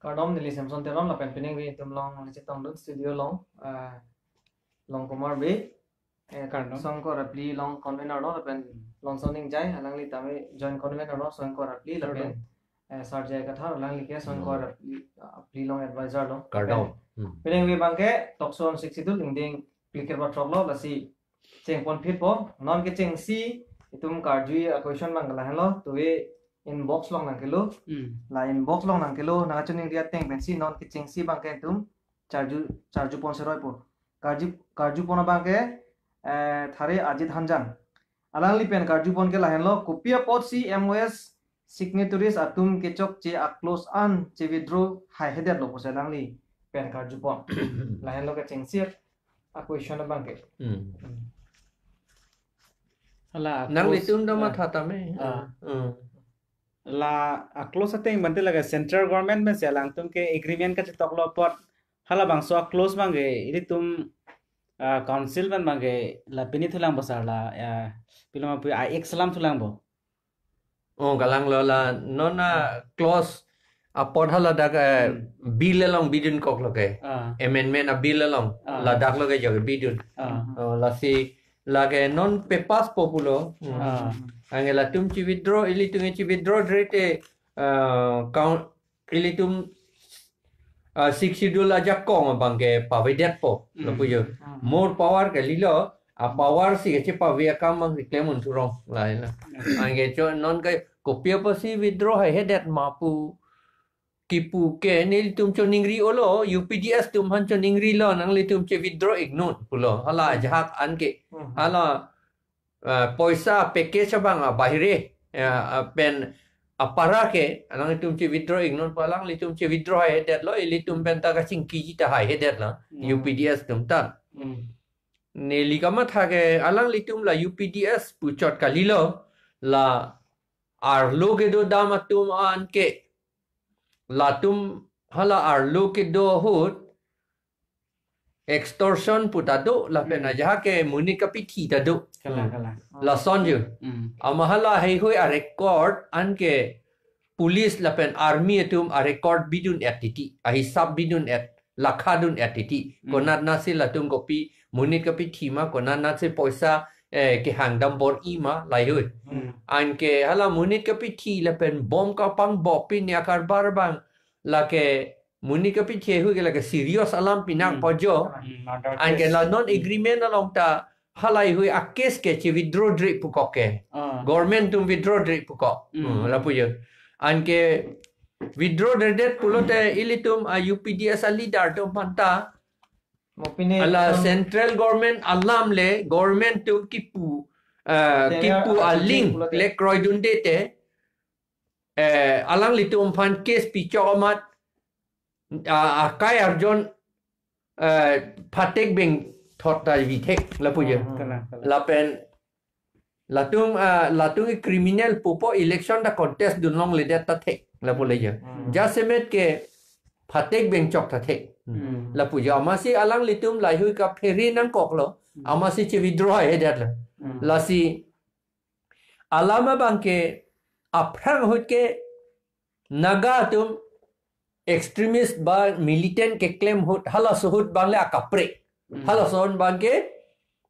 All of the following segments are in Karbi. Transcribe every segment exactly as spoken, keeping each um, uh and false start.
Kardom, neli Samson Teron lapen penang vi itum along neli chetongdun studio along, ah, Longkumar Bey, eh, Kardom. Songkor Apli along convener lo lapen Longson Ingjai, alangli tame joint convener lo Songkor Apli lapen, Kardom. Eh, Sir J I Kathar, alangli ke Songkor, hmm, Apli, Apli along advisor lo. Kardom. Lapen, hmm, penang vi abangke talk show Sixth Schedule ingdeng phlikir pathok lo, lasi chengpon phitpo, non kechengsi itum karjui a-question abang lahenlo, tuve inbox along nangkelo. Hmm. La inbox along nangkelo, nangkachiningri ateng pensi non kechengsi abangke itum charju, charjupon seroipo. Karju, karjupon abangke, eh, Thare Ajit Hanjang. Alangli pen karjupon ke lahenlo, kopi apotsi M O S signatories atum kechokche a-clause an che-withdraw haihedetlo pusi alangli pen karjupon. Lahenlo kechengsi a-question abangke. Hmm. Hmm. Hala a-clause, nanglitum do, ah, matha tame. Ah. Hmm. La a-clause ateng abangke lake central government pensi alangtum ke agreement kachetoklo apot halabangso a-clause abangke ilitum, ah, council pen abangke la pini thulang bo sir, la, ah, piloma pu a-ex alam thulang bo. Oh, kalanglo la non a-clause apot haladak, eh, hmm, bill along bidunkoklo ke. Ah. Amendment a-bill along. Ah. Ladak lo ke joke bidun. Ah. Oh, lasi lake non pe-passpo pulo. Hmm. Ah. Anke latum che-withdraw, ilitum che-withdraw dre te, eh, count, ilitum, ah, Sixth Schedule ajakong abangke pavedetpo, hmm, lapu jo. Hmm. More power kalilo, a-power si kachepave akam abang si klem un thurong, lahai na. Hmm. Anke cho non ke kopi apotsi withdraw haihedet ma pu kipu ke nelitum choningri-olo, U P D S atum aphan choningrilo, nanglitum che-withdraw iknon pulo. Hala, hmm, ajahak anke. Hmm. Hala, ah, poisa package abang abahire, ya, ah, pen apara ke, alanglitum che-withdraw iknon pu alanglitum che-withdraw haihedetlo, ilitum pen ta kachingkiji ta haihedetlo, hmm, U P D S atum ta. Hmm. Neli kamatha ke alanglitum la U P D S puchot kalilo, la arlo kedodam atum anke, latum hala arlo kedo ahut extortion pu ta do, lapen, hmm, ajahak ke monit kapithi ta do. Kalang, hmm, kalang. Lason jo. Hmm. Amat hala heihui a-record anke police lapen army atum a-record bidun-et titi, ahisap bidun-et, lakha dun-et titi. Hmm. Konat nasi latum kopi monit kapithi ma, konat nasi poisa, eh, kehang dam bor-i ma, lahaihui. Hmm. Anke hala monit kapithi lapen bom kapangbo pen ya karbar abang, lake monit kapithi heihui ke lake serious alam pinak, hmm, po jo. Hmm, murder case. Anke la non, hmm, agreement along ta halaihui a-case ke che-withdraw dre pukok ke. Ah. Government atum withdraw dre pukok. Hmm. Hmm, lapu jo. Anke withdraw dredet pulote ilitum a-U P D S a-leader atum aphan ta, mo pine hala itum central government alam le government atum kipu, eh, kipu a-link pulote le kroidunde te, eh, alanglitum aphan case pichok amat, ah, akai arjon, eh, phatek beng thot ta vi thek, lapu jo. Hmm. Kalang, kalang. Lapen latum, ah, latum ke criminal pupo, election ta contest dunlongledet ta thek, lapu le jo. Hmm. Jasemet ke phatek beng chok ta thek. Hmm. Lapu jo, amatsi alanglitum lahaihui kaphere nangkoklo, hmm, amatsi che-withdraw haihedetlo. Hmm. Lasi alam abangke aphrang ahut ke Naga atum extremist ba militant keklem ahut, halaso ahut abang le akaprek. Hmm. Halaso ahut abangke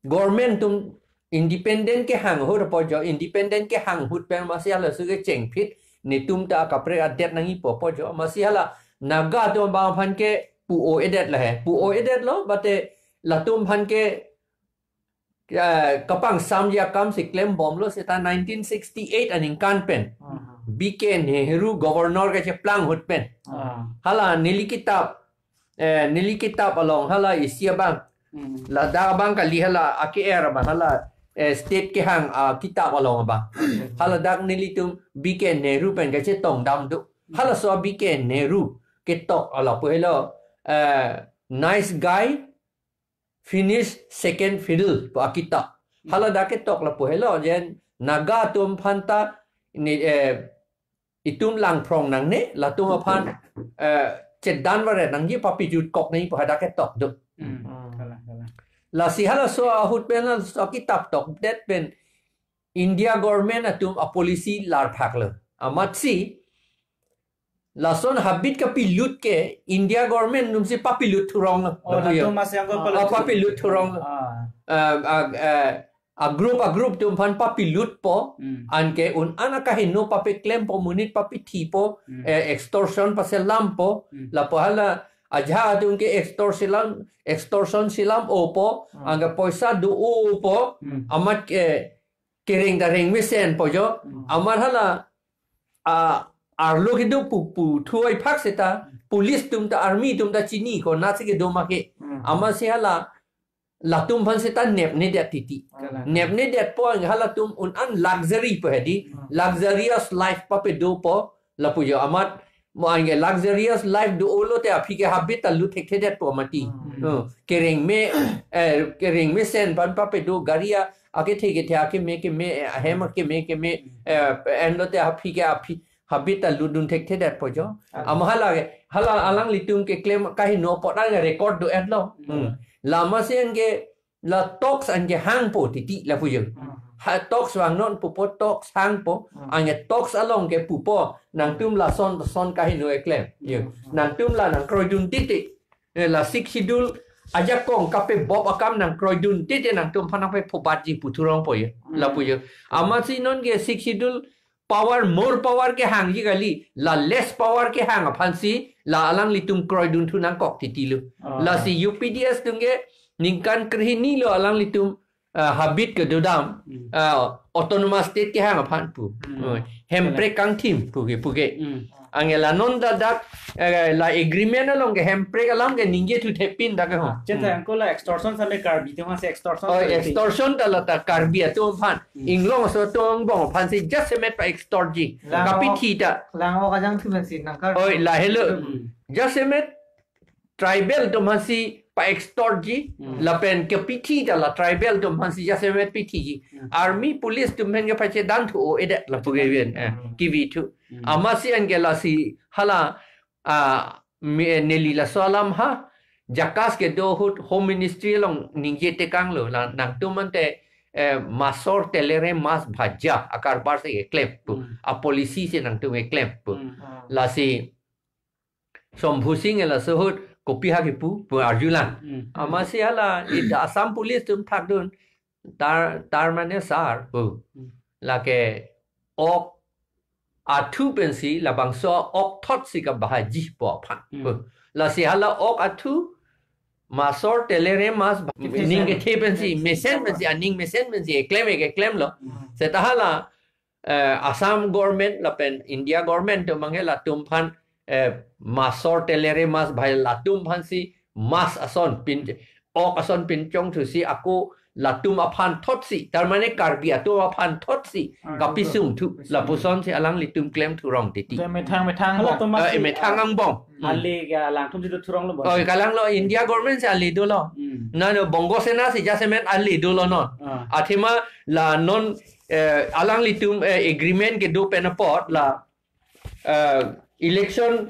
government atum independent kehang ahut po jo, independent kehang ahut pen amatsi halaso kechengphit, netum ta akaprek adet nangji po po jo, amatsi hala Naga atum abang aphan ke pu-o-edet lahai, pu-o-edetlo, mate latum aphan ke, eh, kapangsamji akam si klembomlo seta nineteen sixty-eight aningkan pen. Hmm. B K Nehru governor kacheplang ahut pen. Ah. Hala neli kitap, eh, neli kitap along hala isi abang. Hmm. Ladak abang kali hala ake-er abang hala, eh, state kehang akitap along abang. Hmm. Haladak nelitum B K Nehru pen kachetong dam do. Hmm. Halaso B K Nehru ketok lapu helo, eh, Nice Guy Finish Second Fiddle pu akitap. Hmm. Haladak ketok lapu helo, jen Naga atum aphan ta ni, eh, itum langphrong nangne, latum aphan, eh, chedan varet nangji, papijutkok nangji pu hadak ketok do. Hmm. Hmm. Kalang, kalang. Lasi halaso ahut pen halaso akitap tokdet pen India government atum a-policy larphaklo. Amatsi lason habit kapilut ke India government atumsi papilut thurong lo. Oh, lapu yo. Latum masih angko Ah, palut. Papilut thurong lo. Ah. Eh, ah, eh, a group, a group atum aphan papilutpo, Hmm. anke un-an akaheno papeklempo, monit papithipo, Hmm. eh, extortion paselampo, Hmm. lapu hala ajahak atum ke extortion selam, extortion selam-opo, Hmm. anke poisa do-opo, Hmm. amat ke kereng ta reng mesenpo jo, Hmm. amat hala, a, arlo kedo pu, pu, thu ai phak seta, Hmm. police atum ta army atum ta chini ko na si kedo ma ke, Hmm. amatsi hala, latum aphan seta nepnedet titi. Kalang. Nepnedetpo anke halatum un-an luxury po hedi. Hmm. Luxurious life papedopo lapu yo amat mo anke luxurious life do-o lote aphi ke habit ta lut thekthedetpo mati. Hmm. Hmm. Kereng me, eh, kereng mesen aphan papedo gari a, akethe kethe akeme keme, eh, ahem akeme keme, Hmm. eh, en lote aphi ke aphi habit ta lutdun thekthedetpo jo. Ah. Amat hala ke, hala alanglitum keklem kaheno apot anke record do-etlo. Hmm. Hmm. Lama si anke la talks anke hangpo titi lapu yo. Hmm. Ha talks vangnon pupo, talks hangpo, Hmm. anke talks along ke pupo, nangtum lason son kaheno eklem. Yo. Hmm. Nangtum la nangkroidun titi. Eh, la Sixth Schedule ajakong kapebop akam nangkroidun titi nangtum aphan nangpephobatji pu thurongpo yo. Hmm. Lapu yo. Amatsi non ke Sixth Schedule power, more power kehangji kali, la less power kehang aphansi, la alanglitum kroidun thu nangkok titi lo. Ah. Lasi U P D S atum ke ningkan krehini lo alanglitum, ah, habit kedodam, Hmm. ah, autonomous state kehang aphan pu. Hmm. Oh, hemprek kangthim pu ke, pu ke. Hmm. Anke la non ta dak, eh, la agreement along ke hemprek alam ke ningje thuthepin dak ke ho. Ah, chet Hmm. angko la extortion same Karbi atum si extortion Oh, same. Extortion ta la ta Karbi atum aphan. Hmm. Inglong aso atum angbong aphansi jasemet pa-extortji. Lang Kapithi ta. Lang-ok ajangthu pensi nangkar. Oi, lahelo. Hmm. Jasemet tribal atum aphansi pa-extortji. Hmm. Lapen kapithi ta la tribal atum aphansi jasemet pithiji. Hmm. Army police atum aphan ke pachedan thu-o-edet lapu ke ven. Eh, Hmm. kivi thu. Hmm. Amatsi anke lasi hala, ah, me-, neli laso alam ha, JACAS kedo ahut Home Ministry along ningje tekanglo, la nangtum ante, eh, masor telere mas bhaja akarbar si keklem pu, Hmm. a policy si nangtum keklem pu. Hmm. Lasi Shambhu Singh ke laso ahut kopi ha kipu pu arjulang. Hmm. Amatsi hala, ita Assam Police atum thakdun, tar, tar mane sar pu. Hmm. Lake ok athu pensi labangso ok thotsi kabhajipo aphan. Hmm. Lasi hala ok athu masor telere mas bha-, Kethe ning pen. Kethe pensi, mesen pensi, aning mesen pensi, eklem ke eklem lo. Hmm. Seta hala, eh, Assam government lapen India government atum abang ke latum aphan, eh, masor telere mas bhai latum aphansi mas ason pin, ok ason pinchongthusi ako latum aphan thotsi, tar mane Karbi atum aphan thotsi, Ah, kapisung thu, kapisung. Lapusonsi alanglitum klem thurong titi. Te methang, methang Hala bong. Thomas Eh, si, methang ah, angbong. Hmm. Ale ke alangtum si do thurong lo bong. Oh, kalanglo India government si ale dolo. Hmm. Nano Bongo Sena si jasemet ale dolo non. Ah. Athema la non, eh, alanglitum, eh, agreement kedo pen apot la eh, election,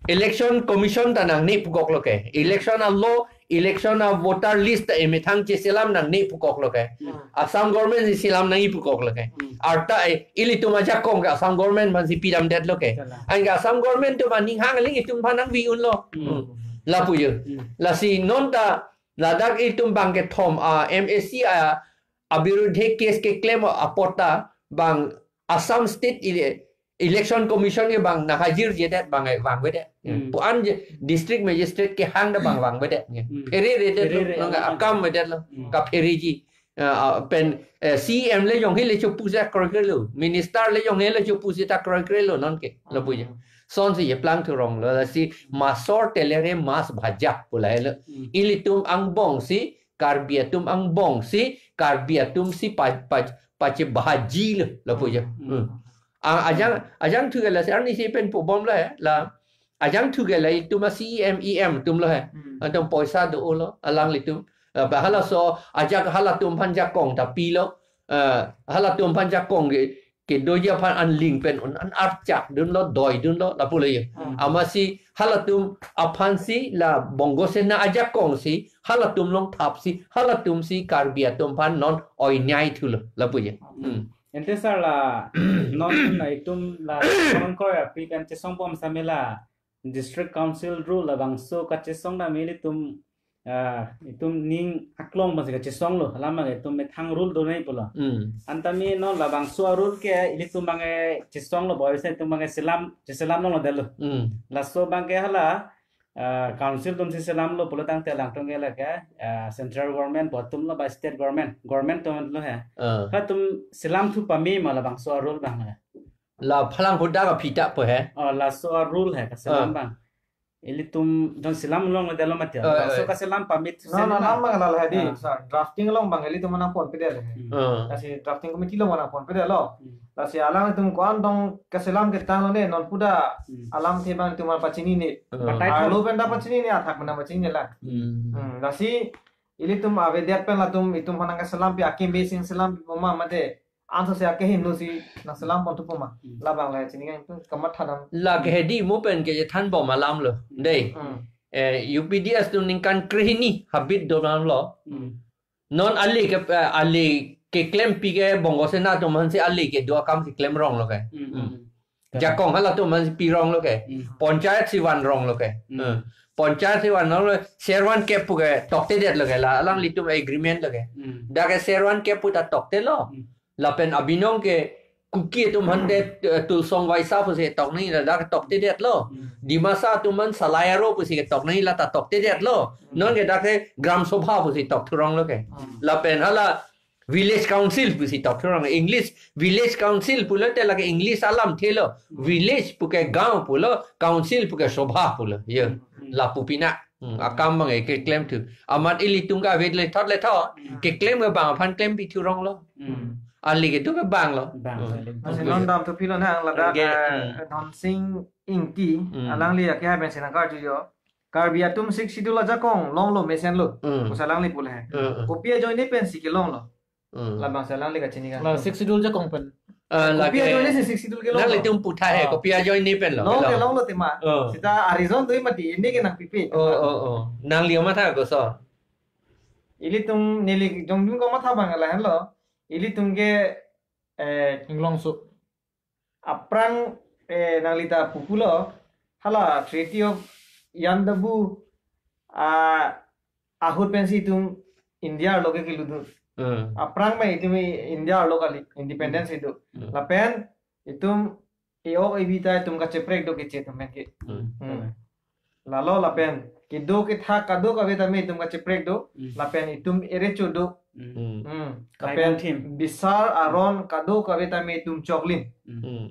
election commission ta nangne pukoklo ke. Election a-law, election a-voter list ta emethang cheselam nangne pukoklo ke. Hmm. Assam government si selam nangji pukoklo ke. Hmm. Arta, eh, ilitum ajakong ke Assam government aphansi pidamdetlo ke. Kalang. Anke Assam government atum aning hang aling itum aphan nangvi unlo. Hmm. Hmm. Lapu yo. Hmm. Lasi non ta ladak itum bang kethom a-M A C a, abirudhe case keklem apot ta bang Assam State ele-, Election Commission ke bang nanghajirjedet bang vangvedet. Hmm. Pu-an je district magistrate kehang ta bang vangvedet. Hmm. Phereredet lo, Pherere, nang ah, akam vedetlo. Hmm. Kaphereji. Ah, ah, pen, eh, C E M le jongsi le chopu si ta kroikrelo. Minister le jongsi le chopu si ta kroikrelo non ke. Lapu yo. Hmm. Sonsi cheplang thuronglo, lasi masor telere mas bhaja pu lahelo. Hmm. Ilitum angbongsi, Karbi atum angbongsi, Karbi atumsi pa, pa, pachebhajilo, lapu yo. Hmm. Hmm. A-, ajang, ajangthu ke lasi arnisi pen pubomlo he, la ajangthu ke la itum a-C E M, E M atumlo he. Hmm. Atum poisa dolo, alanglitum. Eh, ba halaso ajak halatum aphan jakong ta pilo. Eh, halatum aphan jakong ke, kedoji aphan anling pen un-an archak dunlo, doidunlo, lapulo yo. Hmm. Amatsi halatum aphansi la Bongo Sena ajakongsi, halatum along thapsi, halatumsi Karbi atum aphan non oinyai thulo, lapu yo. Hmm. Hmm. Ante sir la non na itum la non koi api kan chesong pom samela district council rule labangso kachesong na mili tum ah, itum ning aklong bangsi kachesong lo, alam bang itum methang rule do nai pulo. Hmm. Anta mi non labangso rule ke ilitum bang chesong lo boy se itum bang selam, cheselam lo delo. Hmm. Laso bang ke hala ah, council atum si selam lo pulo tangte alangtum ke la ke ah, central government pu atum lo ba state government, government atum lo he. Ah. Hatum selam thu pame ma labangso rule bang he. La phalang huda ka phita po he. Oh, laso rule he kaselam Ah. bang. Ilitum don selam long delo mati. Ah, Laso ah. kaselam pamit No, sen no, ma. Nam bang la hadi. Ah. Sa drafting along bang ilitum mana pon pede le. Hmm. Ah. Lasi drafting committee along mana pon pede lo. Hmm. Lasi alanglitum ko-an dong kaselam ketang lo ne non puda Hmm. alamthe bang itum pachini ne. Ah. Batai Arlo pen ta pachini ne, athak pen ta pachini ne la. Hmm. Hmm. Lasi ilitum avedet pen latum itum hanang kaselam pi akim besing selam pi poma mate. Anso se akehingno si nang selam pon thu poma. Hmm. Labang la chini kan itum kamatha dam. La ke hedi mo pen ke than bom alam lo. Dei. Hmm. Eh, U P D S atum ningkan krehini habit do nam lo. Hmm. Non ali ke, eh, ali keklempi ke Bongo Sena atum aphan si ali kedo akam si klem rong lo ke. Hmm. Hmm. Jakong halatum aphan si pi rong lo ke. Hmm. Panchayat si van rong lo ke. Hmm. Hmm. Panchayat si van rong lo, servan kep pu ke toktedet lo ke la, alanglitum agreement lo ke. Hmm. Dak ke servan kep pu ta tokte lo. Hmm. Lapen abinong ke Kuki atum aphan de, eh, Tuliasong Baisa pusi tok nangji la dak toktedet lo. Hmm. Dimasa atum aphan Salai Aro pusi tok nangji la ta toktedet lo. Hmm. Non ke dak ke Gram Sabha pusi tok thurong lo ke. Hmm. Lapen hala Village Council pusi tok thurong. English Village Council pulote lake English alamthe lo. Hmm. Village pu ke gaon pulo, council pu ke sabha pulo. Ye. Hmm. Lapu pina. Hmm, akam bang ke keklem thu. Amat ilitum ke avet le thot le thot. Hmm. Keklem ke bang aphan klempi thurong lo. Hmm. Ali ke tu ke bang lo. Bang, Hmm. ali. Nasi non dam thu pilo nang ladak, Oke, eh, hmm. Dhonsing Ingti, Hmm. alangli ya ke haben senang karju jo. Karbi atum Sixth Schedule ajakong long lo mesen lo. Hmm. Pusi alangli pule he. Hmm, hmm. Kopi ajoine pensi kelong lo. Hmm. Labang si alangli kachini kan. La Sixth Schedule ajakong pen. Ah, Kopi lake ajoine si Sixth Schedule kelong lo. Nanglitum putha he, Ah. kopi ajoine pen lo, Long kelong. kelong lo tema. Oh. Sita a-reason do mati, ini ke nangpipe. Oh, oh, oh. Nangli matha koson. Ilitum neli jongjung kamatha bang lahenlo. Ilitum ke, eh, Inglongso. Aphrang, eh, nanglita pupulo. Hala Treaty of Yaundabu, ah, ahut pensi itum India arlo ke kelut do. Hmm. Aphrang me itum India arlo kali, independence itum. Hmm. Lapen itum e-ok ebi ta itum kacheprek do keche atum pen ke. Hmm. Hmm. Lalo lapen kedo kethak kadokave tame itum kacheprek do. Hmm. Lapen itum erecho do. Hmm. Hmm. Hmm. Lapen Kaibang thim. Bisar aron kadokave tame itum choklim. Hmm. Hmm.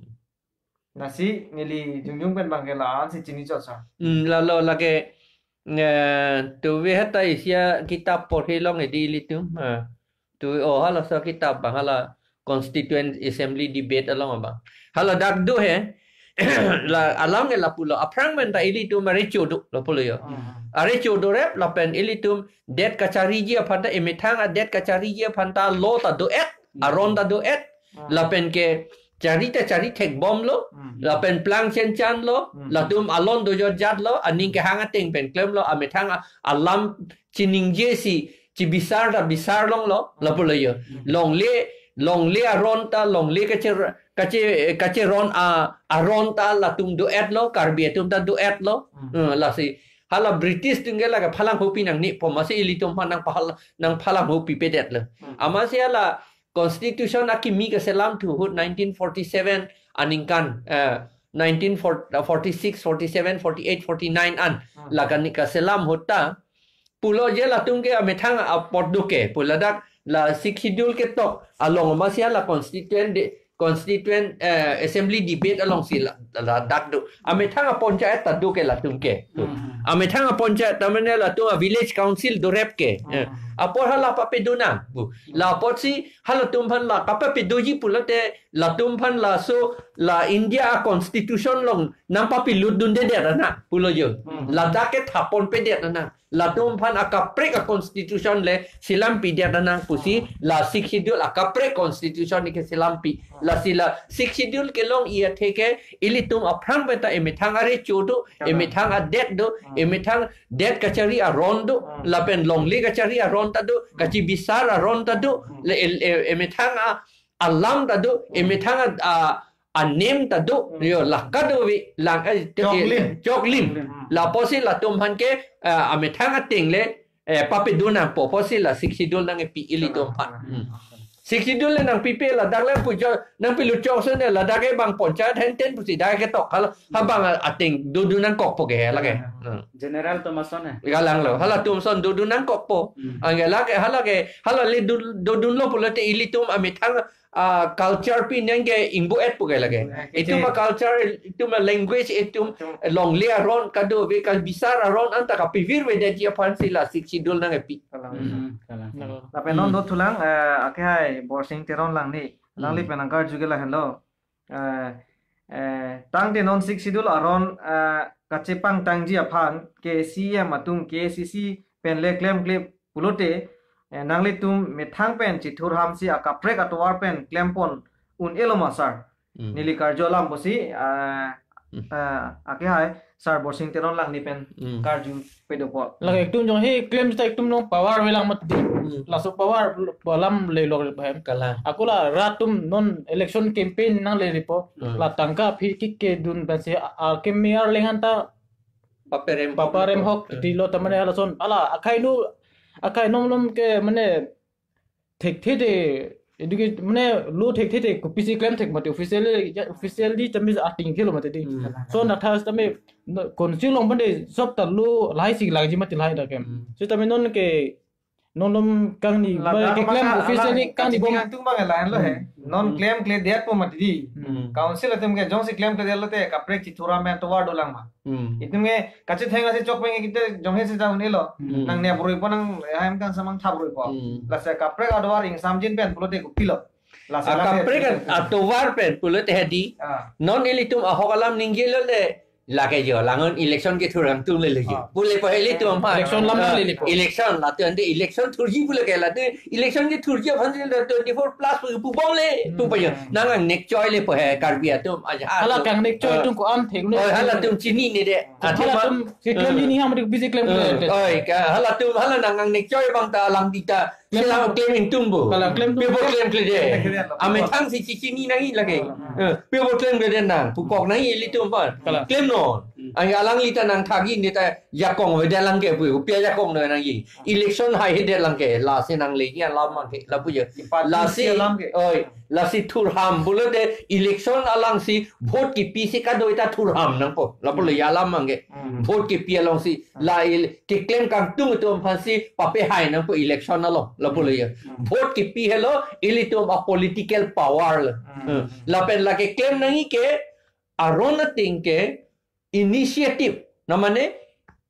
Lasi neli jongjung pen bang ke la-an si chini chot sa. Hmm, lalo lake, eh, tuve heta isia kitab porhi long edi ilitum. Eh, tu oh hala sa kitab bang hala Constituent Assembly debate along abang. Hala dak do he. La alam ke lapulo. Aphrang pen ta ilitum arecho do lapulo yo. Hmm. Arecho do rep lapen ilitum det kachariji aphan ta emethang adet kachariji aphan ta law ta do-et, Hmm. aron ta do-et. Hmm. Lapen ke chari ta chari thek bom lo, Hmm. lapen plang chen chan lo, Hmm. latum alon do jot jat lo, aning kehang ateng pen klem lo, amethang a-, alam chiningje si, chibisar ta bisar long lo, lapulo yo. Hmm. Longle, longle aron ta, longle kache, kache, kacheron a, aron ta latum do-et lo, Karbi atum ta do-et lo. Hmm. Eh, lasi, hala British atum ke lake phalang hopi nangne poma si ilitum aphan nangpahal, nangphalang hopipedet lo. Hmm. Amatsi hala Constitution akimi kaselam thu ahut nineteen forty-seven aningkan, eh, nineteen forty-six, forty-seven, forty-eight, forty-nine an Hmm. lake ni kaselam ahut ta pulo je latum ke amethang apot do ke pu ladak la Sixth Schedule ketok along amatsi la constituent de, constituent, eh, assembly debate along si la, la dak do. Amethang apanchayat ta do ke latum ke. Hmm. Amethang apanchayat ta mane latum a-village council do rep ke. Eh, Hmm. apot hala papedo nang. Bu. La apotsi halatum aphan la kapapedoji pulote latum aphan laso la India a-constitution along nangpapelut dundedet nang pulo yo. Hmm. Ladak ke thapon pedet nang. Latum aphan akaprek a-constitution le selampidet nang pusi Hmm. la Sixth Schedule akaprek constitution ni ke selampi. Hmm. Lasi la Sixth Schedule kelongji athe ke ilitum aphrang pen ta emethang arecho do, Hmm. emethang adet do, Hmm. emethang det kachari aron do, Hmm. lapen longle kachari aron ta do, Hmm. kachibisar aron ta do, Hmm. le el, e, emethang a alam ta do, emethang a, a, anem ta do, Hmm. yo, la kadokave lang, eh, te-, Choklim. eh, choklim. Choklim. Lapusi latum aphan ke, eh, amethang ateng le, eh, papedun nangpo, pusi la Sixth Schedule nangkepi ilitum aphan. Hmm. Sixth Schedule le nangpipe ladak le pujo, nangpilut chokson le ladak ke bang poncha hen ten pusi dak ketok hal, ha bang ateng dodun nangkokpo ke lake. Hmm. General Thomason eh. Galang lo, halatum ason dodun nangkokpo. Hmm. Anke lake, halake, hala le dun, dodunlo pulote ilitum amethang, ah, culture pi nangke ingbu-etpo ke lake. Ingbu-et. Itum a-culture, itum a-language, itum Itum. longle aron, kadokave kabisar aron anta kapivirvedetji aphansi la Sixth Schedule nangkepi. Kalang. Hmm, kalang. Nalo. Lapen non Hmm. dothulang, eh, akehai Borsing Teron Langni. Langli Hmm. pen nangkarju ke lahenlo. Eh, eh, tangte non Sixth Schedule aron, eh, kachepangtangji aphan ke C E M atum K A C C pen le klemkle pulote, eh, nanglitum methang pen chithurhamsi akaprek atovar pen klempon un-elo ma sir. Hmm. Neli karju alam pusi, eh, Hmm. eh, akehai sir Borsing Teron Langni pen Hmm. karju pedopo. Lake itum jongsi klem sita itum nong power avelang mati. Hmm. Laso power alam le lok le bahem. Kalang. Ako la rat atum non election campaign nangle ripo. Hmm. La tangka aphi kike dun pensi a, a ke mayor leng anta Paperem. paperem hok Hmm. tilo ta mane halason. Hala akhai nu, akhai nom nom ke mane thekthe de, educate, mane lo thekthe de, kopisi klem thek mati officially, ya, officially tame ating thelo mati di. Hmm. So na thas tame, no, council along pande sob ta lo lahai si lagji mati lahai ta kem. Hmm. So tame non ke, non nom kangni, Ladak mane ke klem maka officially alang kangni bom. Kachipangtung bang lahenlo he. Hmm. Non Hmm. klemkledetpo mati di. Hmm. Council atum ke jongsi klemkledetlo te kaprek chithurham pen atovar dolang ma. Hmm. Itum ke kachetheng asi chok pen kita jongsi sita un-elo. Hmm. Nang ne abroi po nang hem kan samang tha abroi po. Hmm. Lasi kaprek atovar ingsamjin pen pulote kopilo. Lasi Ah, alam kaprek he. atovar pen pulote hedi. Ah. Non ilitum ahok alam ningjelo le lake jo, lang-un election kethur kangtung le le jo. Ah. Pule po ilitum aphan. Election alam Ah, le le po. Election latum ante election thurji pule ke latum election kethurji aphan si la twenty-four plus pu, pubom le. Hmm. Pu pa jo. Nang angnek choi le po he Karbi atum. Aja Hala atum. kangnek choi Ah. atum ko-an thengno. Oh, halatum chinine de. Atum Halatum si klem Ah. ini ham dik bisi klem Ah. klem. Oi, ka halatum hala nang angnek choi bang ta alang dita. Klem Sila tum. klem ingtung bo. Kalang klem tum. Pi apot klemkledet. Klemkledet. Amethang si chini nangji lake. Hmm. Eh, pi apot klemkledet nang. Pukok nangji ilitum aphan. Kalang. Klemnon. Hmm. Ang alanglita nang thagi neta jakong avedet lang ke pu. Pi ajakong nangji. Election haihedet lang ke. Lasi nangle ji alam abang ke. Lapu jo. Ipat Lasi, isi alam ke. oi, lasi thurham pulote election along si vote kepisi kadokave ta thurham nangpo. Lapu lo Hmm. ya alam abang ke. Hmm. Vote kepi along si. La il, keklem kangtung atum aphansi papehai nangpo election along, lapu lo ya. Hmm. Vote kepi helo, ilitum a-political power lo. Hmm. Hmm. Lapen la keklem nangji ke, aron ateng ke, initiative. Na mane,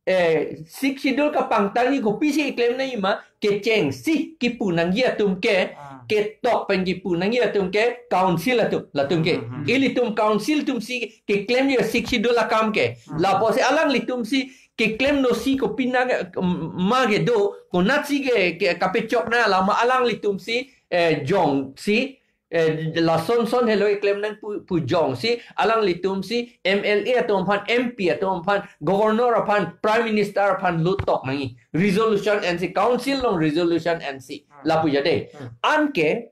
eh, Sixth Schedule kapangtangji kopisi keklem nangji ma, kechengsi kipu nangji atum ke, Hmm. ketok pen kipu nangji atum ke, council atum, latum ke. Hmm, hmm. Ilitum council atum si keklemji Sixth Schedule akam ke. Hmm. Lapusi alanglitum si keklem nosi kopi nang, mm, ma kedo, konatsi ke, ke kapechok nang alam alanglitum si, eh, jongsi, eh, lason son helo keklem nang pu, pu jongsi, alanglitum si M L A atum aphan, M P atum aphan, Governor aphan, Prime Minister aphan lo tok nangji. Resolution ensi, council along resolution ensi. Hmm. Lapu jo de. Hmm. Anke,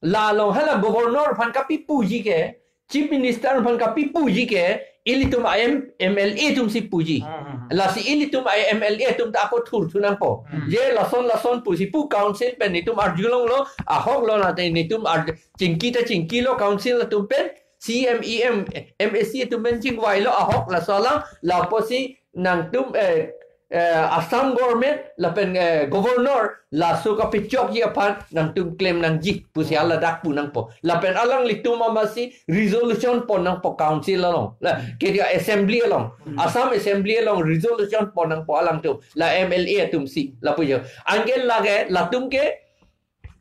la along hala Governor aphan kapipuji ke, Chief Minister aphan kapipuji ke, ilitum a-M-, M L A atum si puji. Hmm, hmm, hmm. Lasi ilitum a-M L A atum ta ako thurthu nangpo. Hmm. Je lason lason pusi pu council pen netum arjulonglo, ahok lo nate netum ar-, chingki ta chingkilo council atum pen, C M, E M, M A C atum pen chingvailo ahok laso alam, lapusi nangtum, eh, eh, Assam government, lapen, eh, governor, laso kapechokji aphan nangtum klem nangji, pusi hala dak pu nangpo. Lapen alanglitum amatsi resolution pon nangpo council along. La, ke dia assembly along. Hmm. Assam assembly along resolution pon nangpo alangtum. La M L A atum si, lapu jo. Anke lake, latum ke,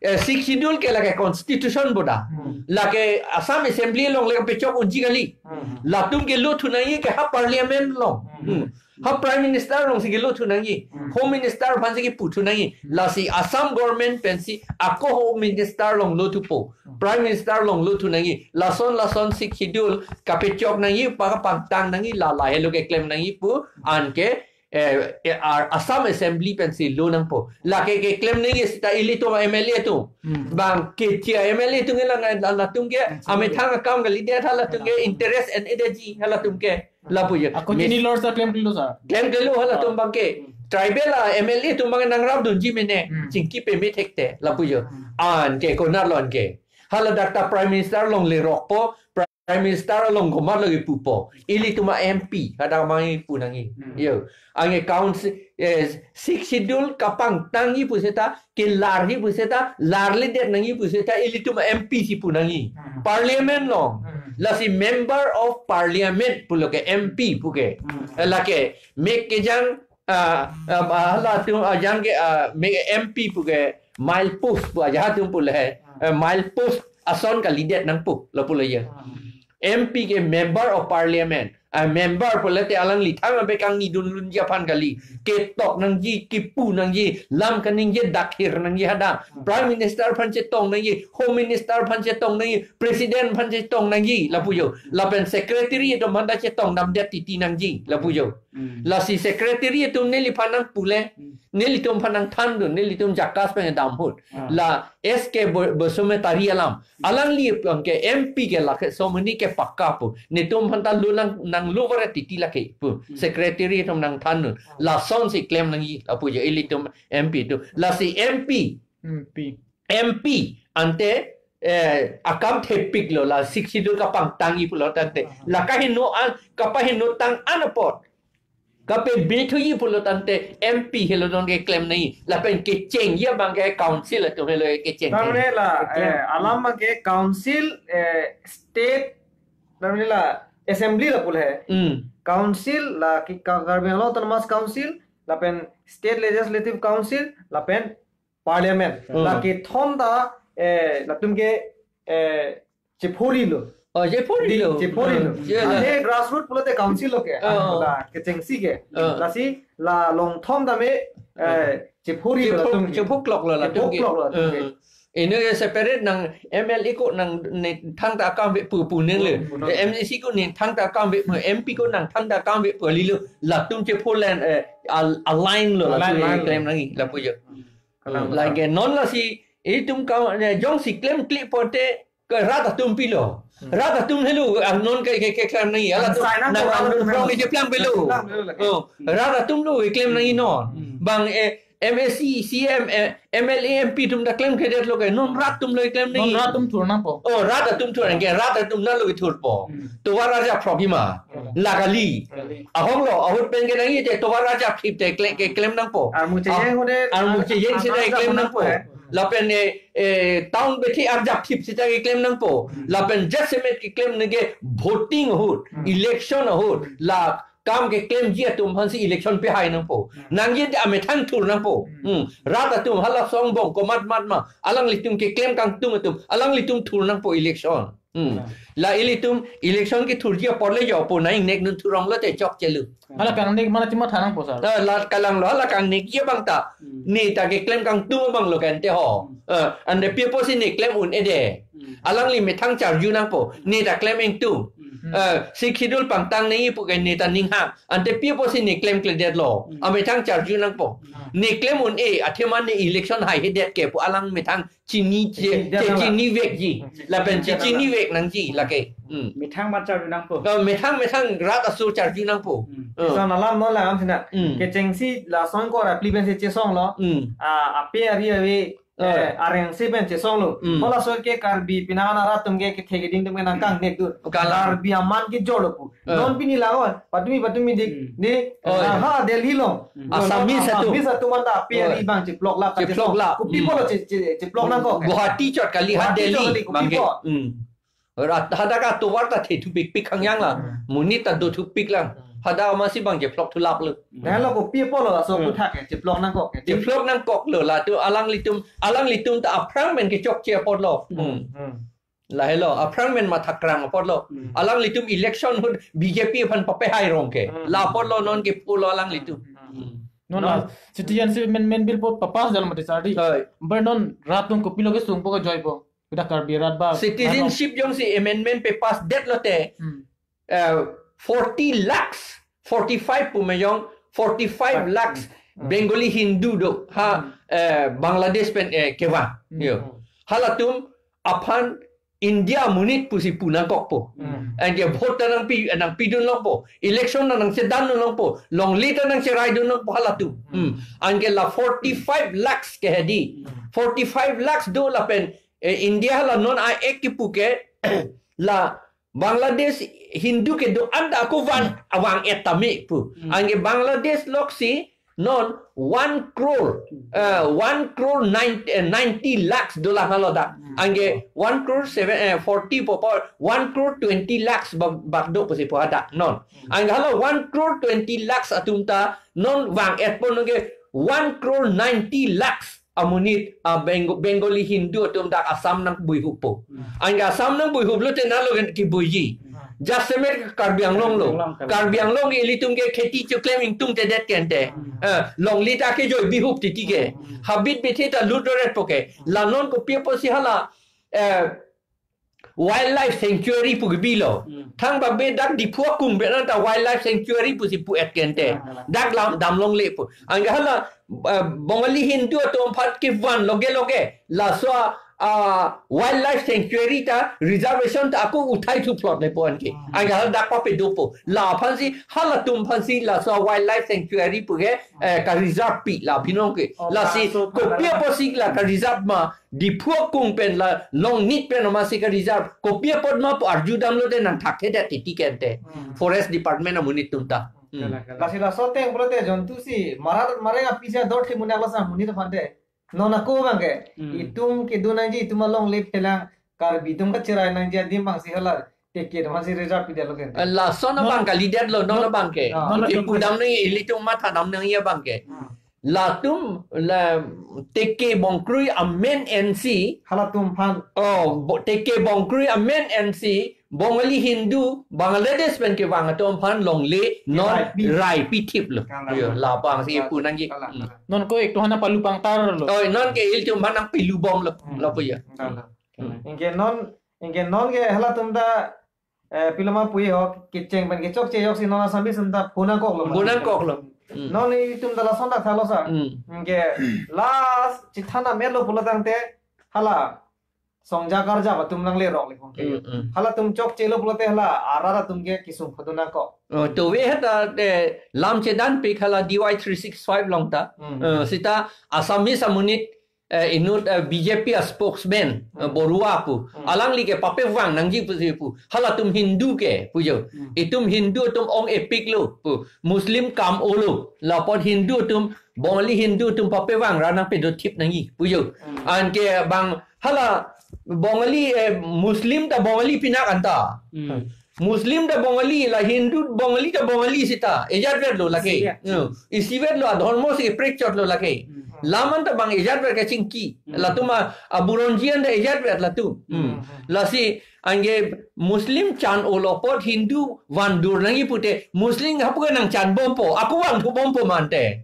eh, Sixth Schedule ke lake constitution bo da. Hmm. Lake Assam Assembly along le pechok unji kali. Hmm. Latum ke lo thu nangji ke ha parliament along. Hmm. Hmm. Ha Prime Minister along si ke lo thu nangji. Hmm. Home Minister aphan si ke pu thu nangji. Hmm. Lasi Assam government pensi ako Home Minister along lo thupo. Hmm. Prime Minister along lo thu nangji. Lason lason Sixth Schedule kapechok nangji, pa kapangtang nangji, la lahelo keklem nangji pu, anke eh, eh, ar-, Assam Assembly pensi lo nangpo. Lake keklem nangji seta ilitum M L A atum. Hmm. Bang kechi M L A atum ke lang, la, latum ke, hmm, amethang akam kalidet, halatum ke, hmm, interest en-edeji halatum ke. Lapu jo. Ako chini lor sa klemklelo sa. Klemklelo halatum, ah, bang ke. Hmm. Tribal a M L A atum bang nangrapdunji mene. Hmm. Chingki peme thekte. Lapu jo. Hmm. Anke konat lo anke. Hala dak ta Prime Minister along lerokpo, Prime Minister along komatlo kipupo. Ilitum a M P, hadak mang kipu nangji. Hmm. Yo. Anke council, eh, Sixth Schedule kapangtangji pu seta, kelarji pu seta, larledet nangji pu seta, ilitum a M P si pu nangji. Hmm. Parliament along. Hmm. Lasi Member of Parliament pulo ke M P pu ke. Hmm. Eh, lake, mek kejang, ah, ah, ah, halatum ajang ke, ah, mek M P pu ke milepost pu aja atum pulo he. Hmm. Eh, milepost ason kalidet nangpo, lapulo ya. Hmm. M P ke Member of Parliament. Ah, member pulote alangli thang abe kangnidunlunji aphan kali. Ketok nangji, kipu nangji, lam kaningje dakhir nangji hadak. Hmm. Prime Minister aphan chetong nangji, Home Minister aphan chetong nangji, President aphan chetong nangji, lapu jo. Hmm. Lapen Secretary atum aphanta chetongdamdet titi nangji, lapu jo. Hmm. Lasi Secretary atum neliphan nangpule, hmm, nelitum aphan nangthandun, nelitum JACAS pen dam ahut. Ah. La S K Bo-, Basumatary alam. Alangli abang ke M P ke lake somoni ke pakka pu. Netum aphanta lo nang, nanglo vare titi lake pu. Hmm. Secretary atum nangthan. Hmm. Lasonsi klem nangji, lapu jo ilitum M P atum. Lasi M P. M P. M P ante, eh, akam thepiklo la Sixth Schedule kapangtangji pulo tangte. Hmm. La kaheno an, kapahenotang an apot. Kapebithuji pulo tangte M P helo non keklem nangji. Lapen kechengji abang ke council atum helo kecheng. Tamne la, keklem. Eh, alam abang ke council, eh, state, tamne la assembly lapu le. Hmm. Council la ki Ka-, Karbi Anglong Autonomous Council, lapen State Legislative Council, lapen Parliament. Hmm. La kethom ta, eh, latum ke, eh, chephorilo. Oh, chephorilo. Di, chephorilo. Hmm. Yeah, la. Ante grassroot pulote council lo ke. Oh. La kechengsi ke. Oh. Lasi la longthom tame, eh, chephorilo. Chepho-, latum ke. Chephokloklo latum ke. Chephokloklo latum ke. Hmm. Ino ya separate nang M L A ko nang ne thangta akam ave pu pu nang le. Hmm, hmm. M A C ko ne thangta akam ave pu, M P ko nang thangta akam ave pu lilo. Latum chepholen, eh, al-, align lo latum. Align, align. Klem nangji, lapu jo. Hmm. Kalang. Lake non lasi itum ka, ne, jongsi klemkle pote ke rat atum pilo. Hmm. Rat atum helo, ah, non ke, ke, keklem nangji. Halatum, sai nang nang ko rat atum from helo. Ije plang pilo. Plang pilo lake. Oh, hmm, rat atum lo keklem nangji non. Hmm. Bang, eh, M A C, C M, eh, M L A, M P atum ta klemkledetlo ke. Non rat atum lo keklem nangji. Non rat atum thur nangpo. Oh, rat atum thur nangji. Rat atum nanglo kethurpo. Hmm. Tovar arjap phrokji ma. Hmm. La kali. Kali. Ahong lo, ahut pen ke nangji te tovar arjap thip te kle-, keklem nangpo. Armu chejeng, ah, hode, armu chejeng ar-, seta arjap keklem nangpo, nangpo, eh. Lapen, eh, eh, town bethe arjap thip seta keklem nangpo. Hmm. Lapen jasemet keklem nangji voting ahut, hmm, election ahut, hmm, la kam keklemji atum aphansi election pehai nangpo. Hmm. Nangji te amethang thur nangpo. Hmm. Hmm. Rat atum hala song bong komat mat ma, alanglitum keklem kangtung atum, alanglitum thur nangpo election. Hmm. Hmm. La ilitum election kethurji apor le jopo nang ingnek dun thurong lote chokchelo. Hala kangnek mana chima thanang po sar. Ah, la kalanglo, hala kangnekji abang ta. Hmm. Ne ta keklem kangtung abang lo kante ho. Hmm. Ah, ante pi apotsi ne klem un-ede. Hmm. Alangli methang charju nangpo. Hmm. Ne ta klem ingtung. Hmm. Ah, Sixth Schedule pangtang nangji pu ke ne ta ninghang. Ante pi apotsi ne klemkledetlo. Hmm. Amethang charju nangpo. Hmm. Ne klem un-e, athema ne election haihedet ke pu alang methang chini che, chini che, nang la. Chinivekji. Hmm. Lapen chini che, nang la. Chinivek nangji lake. Hmm. Methang mat charju nangpo. Oh, methang, methang rat aso charju nangpo. Hmm. Oh. Lason alam non la am sina. Hmm. Kechengsi lason ko ra phli pensi chesonglo. Hmm. Ah, ape ari ave, oh, eh, areng si pen chesonglo. Hmm. Halaso ke Karbi penang arat atum ke kethe keding atum ke nangkangnek dun. Kalang. Karbi aman kejorlo pu. Eh. Non pini la, oh, patumi, patumi dik, hmm, di, oh, ah, iya, ha, Delhi along. Hmm. Assamese atum. Assamese atum anta ape, oh, ari abang cheplok lap, cheplok lap. Kopi, hmm, pulo che, che, cheplok nangkok. Guwahati chot kali, ha, Guwahati chot Delhi kali, kopi abang ke, po. Hmm. Rat, hadak atovar ta thethu pikpik hangyang la. Hmm. Monit ta dothupik lang. Hmm. Hadak amatsi abang cheplok thulaplo. Dah lo kopi pulo laso, hmm, aputhak ke cheplok nangkok ke. Cheplok nangkoklo latum alanglitum, alanglitum ta aphrang pen kechokche apotlo. Hmm. Hmm. Hmm. Lahelo, aphrang pen mathakrang apotlo. Hmm. Alanglitum election ahut B J P aphan papehai rong ke. Hmm. La apotlo non ke pulo alanglitum. Hmm. Hmm. Non, non, la citizenship amendment bill po papass dal mati sar di. Hoi. Bar non rat atum kopilo kesungpo, kejoipo. Kita Karbi rat ba. Citizenship jongsi amendment papass detlo te. Hmm. Eh, forty lakhs, forty-five pu me jong, forty-five lakhs Bengali Hindu do ha, eh, Bangladesh pen, eh, kevang. Yo. Halatum aphan India amonit pusi pu nangkokpo. Anke vote ta nangpi, nangpidun longpo. Election ta nangchedan longpo. Longle ta nangcherai dun longpo halatum. Anke la forty-five lakhs ke hedi. Forty-five lakhs do lapen, eh, India hala non a ek kipu ke la Bangladesh Hindu kedo-an ta ako van avang-et tame pu. Anke Bangladesh loksi non one crore, eh, one crore nine, eh, ninety lakhs dollar halo da. Anke one crore seven, eh, forty po po, one crore twenty lakhs bak, bak do pusi po hadak non. Anke hala one crore twenty lakhs atum ta non vang-etpo non ke one crore ninety lakhs amonit a Beng-, Bengali Hindu atum dak Assam nangbuihuppo. Anke Assam nangbuihup lote nalo ke kibuiji. Jasemet Karbi Anglong lo. Karbi Anglong ke ilitum ke kheti choklem ingtung tedet kente. Eh, longle ta kejoi bihup titi ke. Habit bethe ta lut doretpo ke. La non kopi apotsi hala, eh, wildlife sanctuary pu kebilo. Thang ba be dak Diphu akung be nang ta wildlife sanctuary pusi pu-et kente. Dak lam dam longle pu. Anke hala, eh, Bongali Hindu atum aphan kevan loge loge laso, ah, wildlife sanctuary ta reservation ta ako uthai thuphlot le po anke. Anke hala dak papedopo. La aphansi halatum aphansi laso wildlife sanctuary pu ke, eh, ka reserve pi la binong ke. Oh, lasi laso kopi apotsi la ka reserve ma Diphu akung pen la Longnit pen amatsi ka reserve. Kopi apot ma pu arju damlo te nangthakthedet titi kente. Forest Department amonit atum ta. Lasi laso ateng pulote jontu si mara mara apisa dor thi munak lasa amonit aphante. Non ako abangke. Itum kedun nangji itum alongle phelang Karbi atum kacherai nangji adim abangsi hala teke atum aphansi reserve pidetlo kente. Lason abang kalidetlo, non abangke. Ipu dam nang ilitum matha dam nang ya abangke. Latum la teke Bongkroi amen ensi. Halatum aphan. Oh, bo-, teke Bongkroi amen ensi Bongali Hindu Bangladesh pen kevang atum aphan longle non rai pi thiplo. Yo, labangsi ipu nangji. Non ko ek to hana palu pangtarlo. Oh, non ke ilitum aphan nangpilubomlo. Lapu ya. Anke non, anke non ke halatum ta, eh, piloma pui ho kecheng pen kechokche ajoksi non Assamese atum ta pu nangkoklo. Pu nangkoklo. Non itum ta lason ta thalo sa. Anke last chithana melo pulo tangte hala songja karja atum nanglerok le kong ke. Halatum chokchelo pulote hala arat atum ke kesung photo nangkok. Oh, to we hata, eh, lam chedanpik hala D Y three six five along ta. Eh, sita Assamese amonit, eh, inut, eh, B J P a spokesman, eh, Borua pu. Alangli ke papevang nangji pusi pu. Halatum Hindu ke pu jo. Itum Hindu atum ong-epiklo pu. Muslim kam-olo. Lapot Hindu atum, Bongali Hindu atum papevang ra nangpedothip nangji pu jo. Anke bang hala Bongali, eh, Muslim ta Bongali pinak anta. Muslim ta Bongali, la Hindu Bongali ta Bongali sita. Ejatvetlo lake. Isivet. Yo, isivetlo, adhormo si prekchotlo lake. Lam anta bang ejatvet kachingki. Latum a, aburonji anta ejatvet latum. Lasi anke Muslim chan-olo apot Hindu vandur nangji pute Muslim hapu ke nangchanbompo. Ako vangthubompo mante.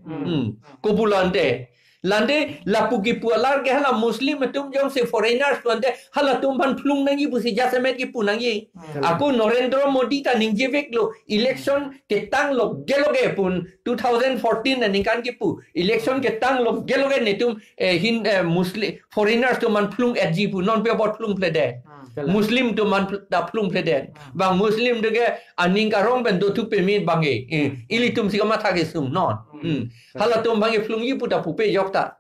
Kopulo ante. Lante lapu kipu alar ke hala Muslim atum jongsi foreigners pu ante halatum aphan phlung nangji pusi jasemet kipu nangji. Ako Narendra Modi ta ningjeveklo election ketang loge loge pun two thousand fourteen aningkan kipu election ketang loge loge netum, eh, Hin-, eh, Muslim foreigners atum aphan phlung-etji pu non pe apot phlungphlede. Muslim atum aphan phl-, ta phlungphlede. Bang Muslim atum ke aning karong pen dothu peme abangke. Eh, ilitum si kamatha kesung non. Halatum abangke phlungji pu ta pupe jokta.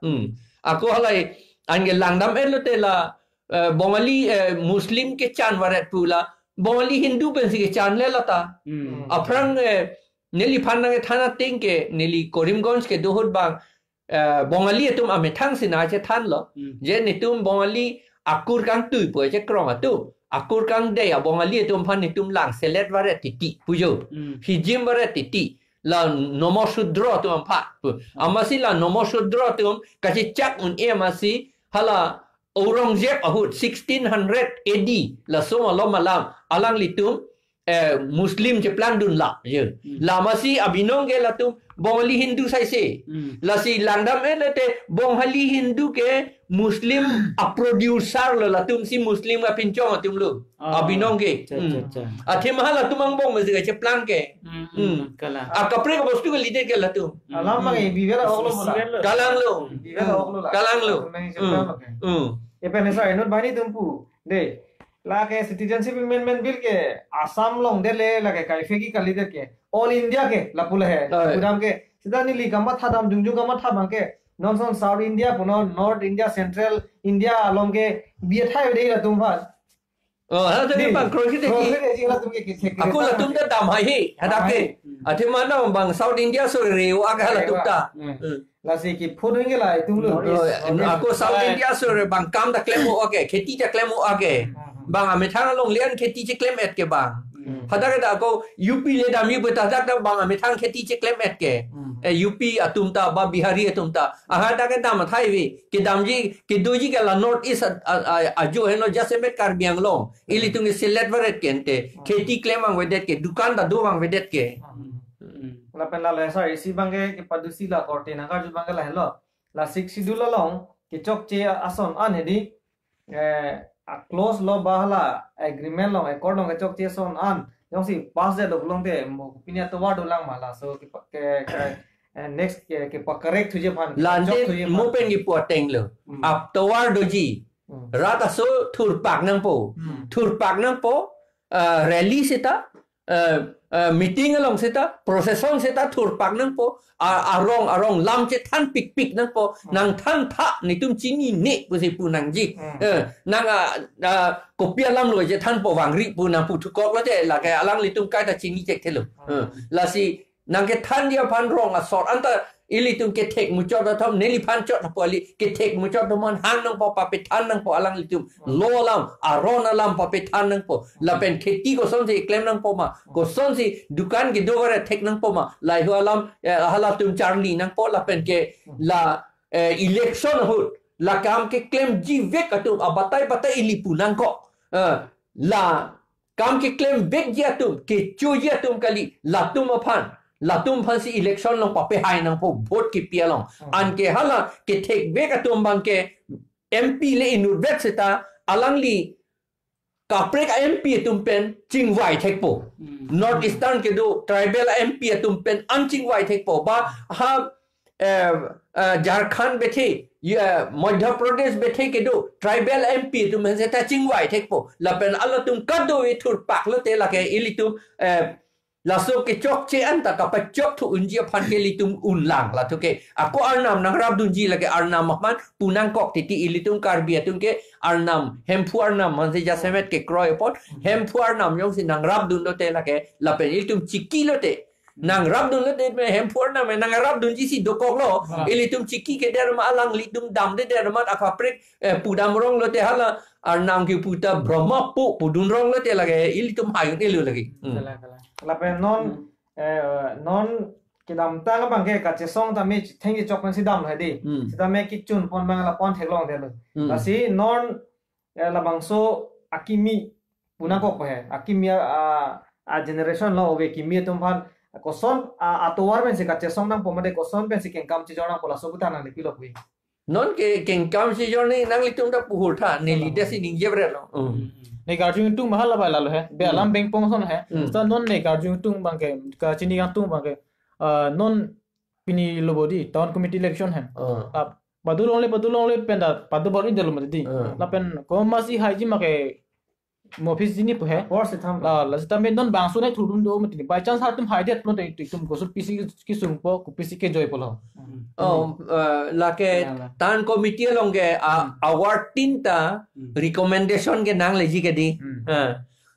Ako halai anke langdam-etlo te la, eh, Bongali, eh, Muslim kechan varet pu la Bongali Hindu pensi kechanle lata. Aphrang, eh, neliphan nangkethan ateng ke neli Karimganj kedo ahut bang, eh, Bongali atum amethang si nangchethanlo. Je netum Bongali akur kangtui pu chekrong atum. Akur kangdei a Bongali atum aphan netum langselet varet titi pu jo. Hijim varet titi. La nomo Shudra atum aphan pu. Amatsi la nomo Shudra atum kachechak un-e amatsi hala Aurangzeb ahut sixteen hundred A D laso malom alam alanglitum eh, Muslim cheplangdun la, je. Hmm. Lasi abinong ke latum Bongali Hindu saise. Hmm. Lasi langdam-et le te Bongali Hindu ke Muslim a-producer lo, latum si Muslim apinchong atum lo. Oh. Abinong ke. Cha, cha, hmm, cha. Athema latum angbong masi kacheplang ke. Hmm, hmm, hmm. Kalang. Akaprek bostu kalidet ke latum. Alam bang, hmm, eh, bibera oklo bola. Kalang lo. Bibera oklo la. Kalang lo. Latum nang cheplang lo ke. Hmm. Ipen sar inut bani tumpu. De. Lake Citizenship Amendment Bill ke Assam along det le, lake kaifeki kalidet ke. All India ke lapu le he. Oi. Pudam ke. Seta neli kamatha dam, jongjong kamatha abang ke, non ason South India punon, North India, Central India along ke bi athai de latum aphan. Oh, ha, tadi di, bang, kroki de kroki ji. De ji latum ke, ke, ke, ako ke, latum ke, ta dam hai he, hadak ke. Hai. Athema na bang South India so reu aga latum ta. Hmm. Hmm. Lasi kepho dun ke la itum lo. North East, oh, North East. Ako South India so re bang kam ta klem-o ake, kheti ta klem-o ake. Hmm. Bang amethang along lian kheti cheklem-et ke bang. Hmm. Hadak ke ta ako U P le damji pu ta hadak ta bang amethang kheti cheklem-et ke. Hmm. Eh, U P atum ta ba Bihari atum ta. Aha, hadak ke dam athai ave. Kedamji, kedoji ke la North East a, a, a, ajo henlo, jasemet Karbi Anglong. Ilitum ke selet varet ke ante. Hmm. Kheti klem vangvedet ke, dukan ta do vangvedet ke. Hmm. Hmm. Lapen la le sar isi abang ke kepadusi la korte nangkarju abang ke la helo. La Sixth Schedule along kechokche ason an hedi, eh, a clause lo ba hala agreement along, accord along kechokche ason an jongsi pass det lo pulote mo pini atovar dolang ma, laso ke, ke, ke, eh, next ke, kepa-correct thuji aphan, la ante kechok thuji aphan. Mo pen kipu ateng lo. Hmm. Atovar doji. Hmm. Rat aso thurpak nangpo. Hmm. Thurpak nangpo, ah, rally seta, eh, eh, meeting along seta, procession seta thurpak nangpo, a-, arong, arong lam chethan pikpik nangpo, hmm, nangthan tha, netum chinine pusi pu nangji. Hmm. Eh, nang, ah, ah, kopi alam lo chethanpo vangri pu nangpu thukok lote, lake alanglitum kaita chini chekthelo. Hmm. Eh, lasi nangkethanji aphan rong asor anta ilitum kethek muchot atum neliphan chot apot kali, kethek muchot atum aphan hang nangpo, papethan nangpo alanglitum. Hmm. Lo alam, aron alam papethan nangpo. Hmm. Lapen kheti kosonsi klem nangpo ma, kosonsi dukan kedo varet thek nangpo ma, lahei alam, eh, halatum charli nangpo lapen ke, hmm, la, eh, election ahut la kam keklemji vek atum abatai batai ili pu nangkok. Eh, la kam keklem vekji atum, kechoji atum kali, latum aphan, latum aphansi election along papehai nangpo, vote kepi along. Hmm. Anke hala kethek vek atum abang ke M P le inut vek seta alangli kaprek a-M P atum pen chingvai thekpo. Hmm. North Eastern kedo tribal a-M P atum pen an chingvai thekpo. Ba ha, eh, eh, Jharkhand bethe, eh, Madhya Pradesh bethe kedo tribal M P atum pen seta chingvai thekpo. Lapen alatum kadokave thurpak lote lake ilitum, eh, laso kechokche anta kapachok thu unji aphan ke ilitum unlang la thu ke. Ako Arnam nangrapdunji lake Arnam aphan pu nangkok titi, ilitum Karbi atum ke Arnam, Hemphu Arnam mansi jasemet kekroi apot, Hemphu Arnam jongsi nangrapdun lote lake, lapen ilitum chiki lote. Nangrapdun lote me Hemphu Arnam me nangrapdunji si dokoklo. Ah. Ilitum chiki kedet ma alanglitum damdedet ma akaprek, eh, pudam rong lote hala Arnam kipu ta Brahma pu pudun rong lote lake ilitum hai un-elo lake. Hmm. Kalang, kalang. Lapen non, hmm, eh, non kedamtang abang ke kachesong tame chethengchok pensi damlo hedi. Hmm. Sitame kechun pon abang la pon theklongdetlo. Hmm. Lasi non, eh, labangso akimi pu nangkok he. Akimi a, a, a generation lo ove kimi atum aphan koson a, atovar pensi kachesong nangpo mate koson pensi kengkam chejor nangpo, laso puta nangli pilo pu. Non ke kengkam chejor ni nanglitum ta puhur tha, neli, hmm, desi ningje brelo. Hmm. Hmm. Ne karjung tung mahal la bai lalo he. Be, hmm, alam bengpong ason he. Hmm. Sa non ne karjung tung abang ke, kachini kangtung abang ke, ah, non pini lo bodi town committee election he. Ah. Ah, padu longle, padu longle pen ta padu bor-idetlo mati di. Ah. Lapen komatsi haiji ma ke mo office jini pu he. Bor si tham. La, la sitame non bangso ne thurdun do mati di. By chance halatum haidet pulote itum koson pisi kesungpo, kopisi kejoipo lo. Hmm. Oh, eh, lake, ya, la, town committee along ke, ah, hmm, award tin ta, hmm, recommendation kenangleji ke di. Hmm. Eh,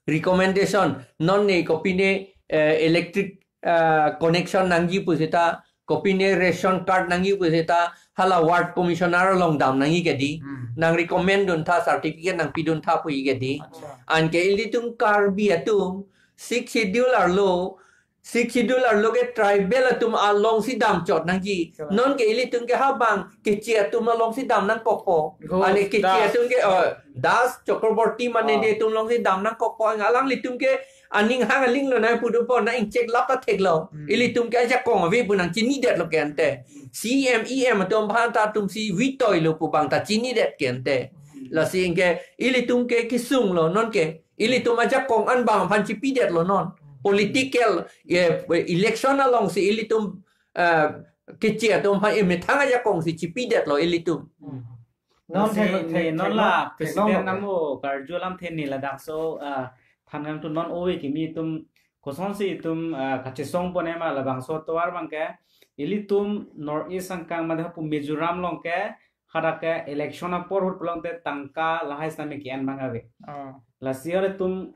recommendation non ne kopine, eh, electric, eh, connection nangji pu seta, kopine ration card nangji pu seta, hala ward commissioner along dam nangji ke di. Hmm. Nang recommend dun tha, certificate nangpidun tha puji ke di. Acha. Anke ilitum Karbi atum Sixth Schedule arlo Sixth Schedule arlo ke tribal atum alongsi damchot nangji. Kalang. Non ke ilitum ke habang Keche atum alongsi dam nangkokpo. Ghosh, Ani Keche Das. atum ke, oh, Das Chakraborty mane Ah. de atum alongsi dam nangkokpo. Alanglitum ke aning hang aling lo nang pudupo na ingchek lap ta theklo. Hmm. Ilitum ke ajakong ave pu nangchinidetlo ke ante. C M E M atum aphan ta atumsi vetoilo pu bang ta chinidet ke ante. Hmm. Lasi anke ilitum ke kesung lo non ke. Ilitum ajakong an bang aphan chipidetlo non. Political, eh, election alongsi ilitum, eh, Keche atum aphan emethang ajakongsi chipidetlo ilitum. Hmm. Non Lasi thek, ne thek, non thek la long, thek long president lo. Namo karju alamthe ne ladakso, ah, than nangtum non ove kimi atum kosonsi itum, ah, kachesongpon ma labangso atovar abangke ilitum North East angkang mate hapu Mizoram along ke hadak ke election apor ahut pulote tangka lahai sitame ke-en abang ave. Ah. Lasi ilitum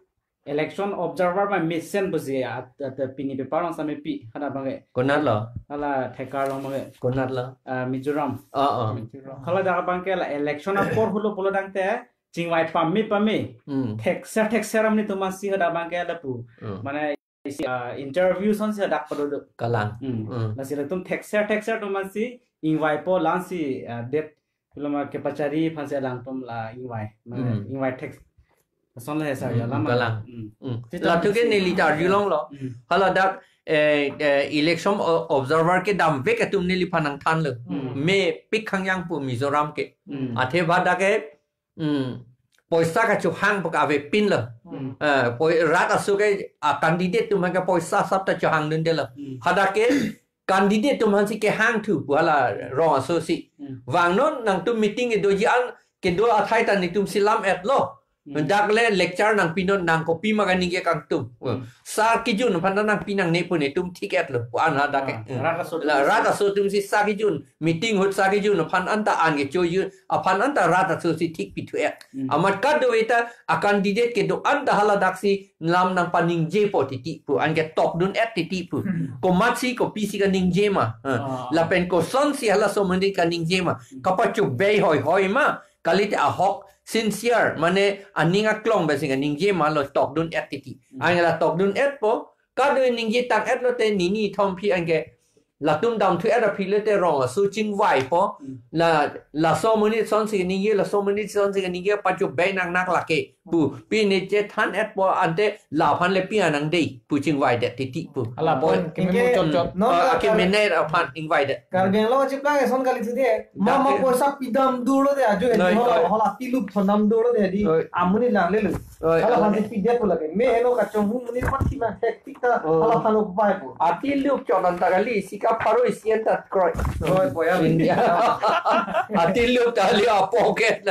election observer ma mesen pusi at, at pini paper along sitame pi hadak abangke. Konatlo? Hala Thekar along abangke. Konatlo? Ah, Mizoram. Oh, oh. Mizoram. Hala dak abangke la election apor ahut lo pulo tangte chingvai pame pame. Hmm. Thekser thekser amonit atum si hadak abangke lapu. Hmm. Mane isi, ah, interview asonsi hadak pado do. Kalang. Hmm. Hmm. Lasi latum thekser thekser atum si ingvaipo, lasi, ah, det pulo ma kepachari aphansi alangtum la ingvai. Mane Hmm. ingvai thek. Ason le sar Hmm, ya lama. kalang. Hmm. Hmm. Sita Latum ke pusi. neli ta arjulonglo. Hmm. Hala dak, eh, eh, election o-, observer kedamvek atum neliphan nangthanlo. Hmm. Mepik khangjang pu Mizoram ke. Hmm. Athe hadak ke, hmm, poisa kachohang pu ka avepinlo. Hmm. Eh, poi-, rat aso ke, ah, candidate atum ke poisa asap ta chohangdundelo. Hmm. Hadak ke candidate atum aphansi kehangthu pu hala rong aso si. Hmm. Vangnon nangtum meeting kedoji an kedo athai ta netumsi lam-etlo. Hmm. Dak le lecture nangpinon, nang kopima kaningje kangtung. Hmm. Sar kejun aphan ta nangpi nangne pu netum thik-etlo pu an hadak ke. Ah, Hmm. rat aso La atum rat si. aso atumsi sar kejun, meeting ahut sar kejun aphan anta an kechoju aphan anta rat aso si thik pithu-et. Hmm. Amat kadokave ta a candidate kedo-an ta hala daksi lam nangpaningjepo titi pu, anke tokdun-et titi pu. Hmm. Komatsi kopisi kaningje ma. Ha. Ah. Lapen kosonsi halaso amonit kaningje ma. Hmm. Kapachobei hoi hoi ma. Kalite ahok sincere, mane aning aklong pensi kaningje ma lo tokdun-et titi. Hmm. Anke la tokdun-etpo, kadokave ningje tang-etlo te nini thom aphi anke latum damthu-et aphi le te rong aso chingvaipo. Hmm. La, laso amonit asonsi kaningje, laso amonit asonsi kaningje pachobei nangnak lake pu. Pi ne chethan-etpo ante laphan le pi anang dei pu chingvaidet titi pu. Hala pon, Pon, kememu inke chot chot. non Ah, ka-, akemene aphan ingvaidet. Karbi Anglong chiplang eson kali thu de. Ma, ma Dak-, poisa pidam dolo de aju Noi, hala, noi. hala tilup thondam dolo de di. Noi. Amonit langlelo. Oi, Hala oi. aphansi pidet pu lake. Me heno kachonghu amonit aphan thima thek tik ta Oh. hala aphan upai pu. Atilup chot an ta kali, sika pharo isi an ta kroi. Oi, poya. India. Atilup ta kali apo ke.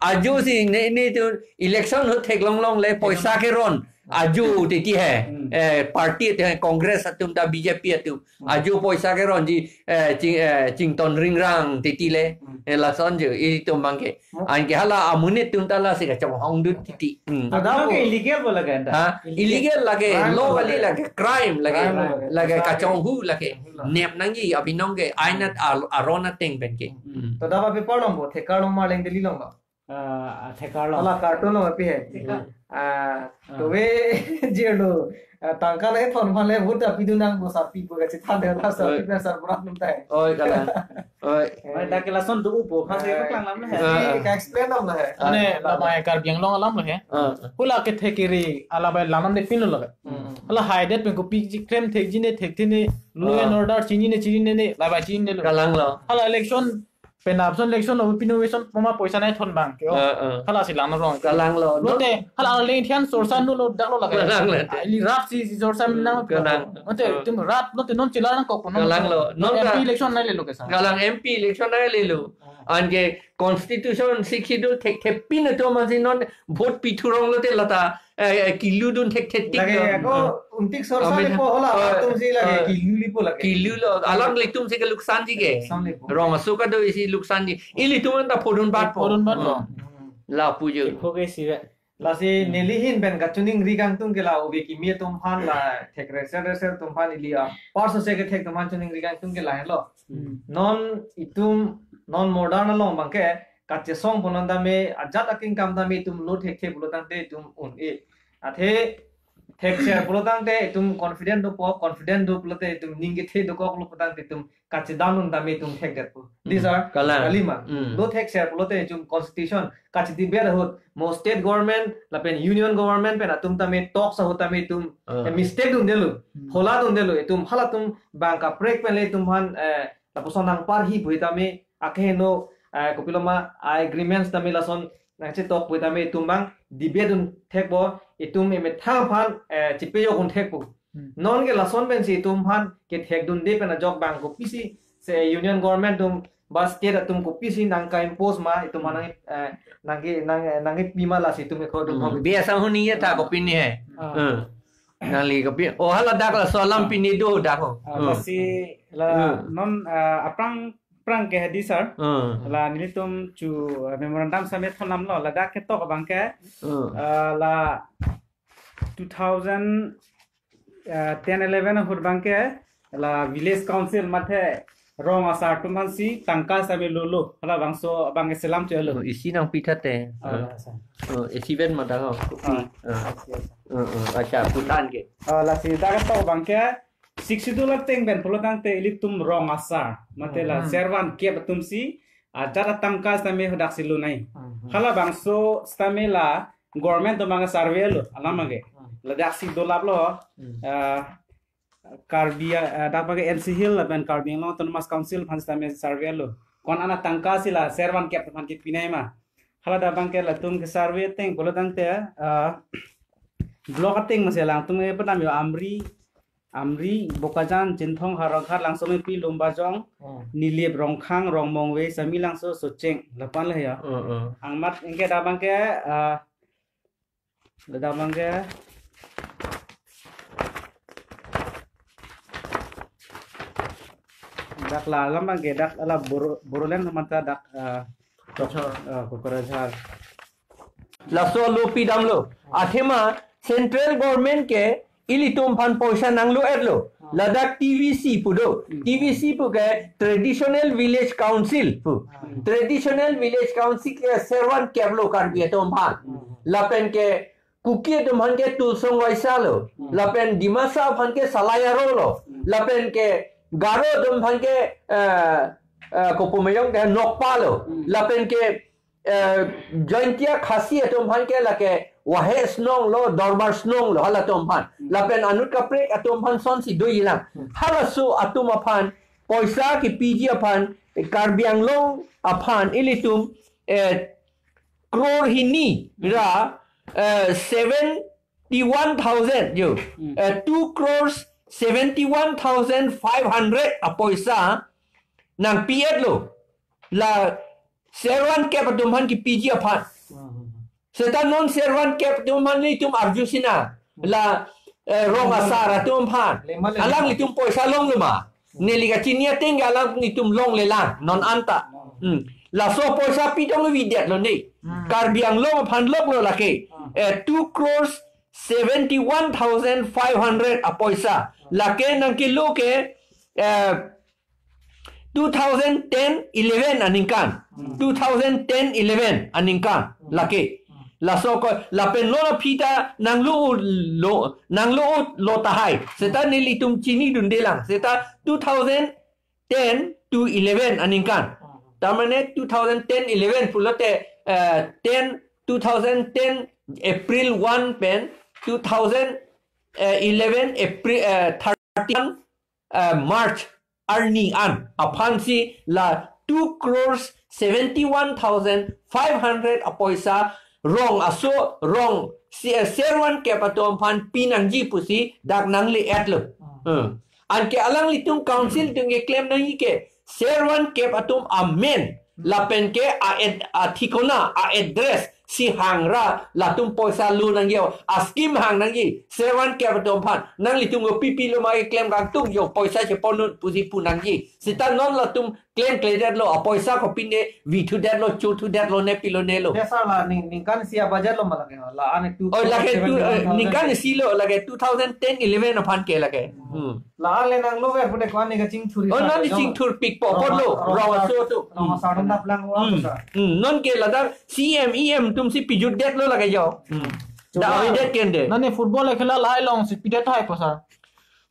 Aju si ne, ne tu election ahut theklonglong le poisa keron. Aju titi he. Hmm. Eh, party te Congress atum ta B J P atum. Hmm. Aju poisa keronji, eh, ching, eh, chington ringrang titi le. Hmm. Eh, lason je, itum abangke. Hmm. Anke hala amonit atum ta lasi kachonghongdun titi. Hmm. Tada Apna ke bo. illegal bo lake anta? Ha? Illegal. Illegal lake, Crime law bo kali lake. lake, crime lake, Crime lake. lake Sa ke. kachonghu lake. Kachonghu lake. Nep nangji abinong ke, ain at al-, aron ateng pen ke. Hmm. Hmm. Tada ba paper along bo, Thekar along ma Arleng Daily along ma. Ah, Thekar along. Hala cartoon along api he. Thekar. Ah, Ah. Kove jirlo. Ah, tangka le thon male vote api dunang bo sarpi bo kachethan de la sarpi Oi. na sarbura num tai. Oi, kalang. Oi. Mai dak ke lason do upo, khas Eh, ko klang lam le he. Ah, ah. Ka explain lam le he. Ane, Ah, la mai Karbi Anglong alam le he. Ah. Hula ke thekiri, ala bai lam de pin lo le. Hmm. Hala haidet pen kopi ji krem thekji ne thekthi ne, law and Ah. order chini ne chini ne ne, la bai chini ne lo. Kalang lo. Hala election Penap ason election lo pinu eson poma poisa nai thon abang ke, oh. Ah, ah. Hala si lang rong. Kalang lo. Lote, hala Arleng Thian sorsa nu lo dak lo lake. Kalang lo. Ah, ili rat si, si sorsa nang. Kalang. Lote, Ah. tum rat, lote non chila nangkok non. Kalang lo. Non M P ka- election nai lelo kesa. Kalang M P election nai lelo. Ah. Anke constitution Sixth Schedule thekthepin atum amansi non vote pithurong lote lata eh, eh, kilu dun thekthetik Lake lo. ako, Hmm. untik sorsa Amin le ha-, po hala, eh, atum si lake, eh, kilu lipo lake. Kilu lo, alanglitum si ke luksan ji ke. Luksan lipo. Rong aso kado isi luksan ji. Ilitum anta phodun bat po. Phodun bat po. Hmm. Hmm. Lapu je. Ipho ke si ve. Lasi Hmm. neli ahin pen kachiningri kangtung ke la ove kimi atum aphan la thek reser reser atum aphan ili a. Par so se ke thek atum aphan chiningri kangtung ke la lo. Hmm. Non itum, non modern along abangke kachesongpon an tame, ajat akengkam tame itum lo thekthe pulo tangte itum un-e. Athe thekser pulo tangte itum confident dopo, confident do pulote itum ning kethe dokoklo pu tangte itum kachedam un tame itum thekdetpo. These are Kalang. Kalima. Hmm. Do thekser pulote itum constitution kachedebate ahut mo state government lapen union government pen atum tame talks ahut tame itum Ah. eh, mistake dundelo, Hmm. phola dundelo, itum halatum bang kaprek pen le itum aphan eh, lapuson nangparhi pu tame akeheno eh, kopiloma agreements tame lason nangchetok pu tame itum bang debate un thekpo, itum emethang aphan eh, chipejok un thekpo. Hmm. Non ke lason pensi itum aphan kethek dunde pen ajok bang kopisi se union government atum ba state atum kopisi nangka-impose ma itum aphan nang eh, nangke nang eh, nangkepi ma lasi itum ekho dun Hmm. thok. Biasa huni ya ta kopine hai. Ah. Hmm. Nangli kopi. Oh, hala dak laso alam pine do dak ho. Ah, Hmm. lasi la Hmm. non ah, aphrang aphrang ke hadi sir. Hmm. La nelitum chu ah, memorandum submit thonamlo ladak ketok abang ke Hmm. ah, la two thousand uh, ten eleven ahut abang ke la village council mate rong asar atum aphansi tangka sitame lolo, halabangso abang ke selam chelo. Oh, isi nangpi thate. Ah, Ah. la, sir. Oh, isi ven mata ho. Ah. Ah. Yes, yes. Oh, oh. Acha, pu tangte. Ah, lasi dak ketok abang ke sixth schedule ateng pen pulo tangte ilitum rong asar mate la Hmm. servan kep atumsi ajat atangka sitame hadaksi lonai. Hmm. Halabangso sitame la government atum abang survey lo alam abang ke. Hmm. Ladaksi dolaplo. Hmm. Ah, Karbi ah, dak abang ke N C Hill lapen Karbi Anglong Autonomous Council aphan sitame survey lo. Ko-an atangka si la servan kep aphan kepinai ma. Hala dak abang ke latum ke survey ateng pulo tangte ah, block ateng masi alangtum ke padam yo Amri, Amri, Bokajan, Chinthong, Howraghat, Langsomepi, Lumbajong, Hmm. Nilip, Rongkhang, Rongmongve, Samelangso, Socheng, lapu-an le ya. Oh, oh. Angmat anke dak abang ke ah, dak abang ke dak la alam abang ke dak ala Boro-, Bodoland mate dak ah, Tok, Kokrajhar. ah, Kokrajhar. Laso lo pidamlo. Athema central government ke ilitum aphan poisa nanglo-etlo. Ladak T V C pu do. Hmm. T V C pu ke Traditional Village Council pu. Hmm. Traditional Village Council ke servan kep lo Karbi atum aphan. Hmm. Lapen ke Kuki atum aphan ke Tuliasong Waisa lo. Hmm. Lapen Dimasa aphan ke Salai Aro lo. Hmm. Lapen ke Garo atum aphan ke eh, eh, kopi ma jong ke Nokpa lo. Hmm. Lapen ke eh, Jaintia Khasi atum aphan ke lake Wahe Snong lo, Dorbar Snong lo, halatum aphan. Hmm. Lapen anut kaprek atum aphan sonsi dojilang. Hmm. Halaso atum aphan poisa kepiji aphan, eh, Karbi Anglong aphan ilitum eh, crore hini ra eh, seventy one thousand jo. Hmm. Eh, two crores seventy one thousand five hundred apoisa nangpi-etlo. La servan kep atum aphan kepiji aphan. Hmm. Seta non servan kep atum aphan nelitum arju sinang. La eh, rong asar atum aphan. Lema, lema. Alanglitum poisa longlo ma. Neli kachini ateng ke alanglitum longlelang non anta. Hmm. Laso poisa pitong videtlo ne. Hmm. Karbi Anglong aphan loklo lake. Hmm. Eh, two crores seventy one thousand five hundred apoisa. Lake nangkelo ke eh, two thousand ten eleven aningkan. Hmm. Two thousand ten eleven aningkan. Hmm. Lake. Hmm. Laso ko lapen lo aphi ta nanglo lo nanglo lo tahai. Seta nelitum chinidundelang. Seta two thousand ten to eleven aningkan. Hmm. Tamane two thousand ten eleven pulote eh, ten, two thousand ten April one pen two thousand eleven April eh, thirty one eh, March arni an aphansi la two crores seventy one thousand five hundred apoisa rong aso rong si eh, servan kep atum aphan pinangji pusi dak nangle-etlo. Hmm. Hmm. Anke alanglitum council atum keklem nangji ke servan kep atum amen lapen ke a ad-, a thikona, a address si hangra latum poisa lo nangji, a scheme hang nangji, servan kep atum aphan nanglitum kopi pilo ma keklem kangtung jo poisa chepon-un pusi pu nangji. Seta non latum klemkledetlo, apoisa kopine vithu detlo, chothu detlo ne pilo ne lo. Yes, sir, la ning-, ningkan isi a budget lo ma lake, la an two, Oh, lake two, seventy one thousand. Ningkan isi lo, lake two thousand ten eleven aphan ke lake. Hmm. La an le nanglo ver pute ko-an ne kachingthur. Oh, non ni chingthurpikpo, Rong, apotlo, rong, rong asar, aso atum. Rong asar atum dap lang wa Hmm. sa. Hmm. Non ke ladak C M, E M atumsi pijutdetlo lake jo. Hmm. Davidet kende. Nani football akhela lahai alongsi pidet hai po sir.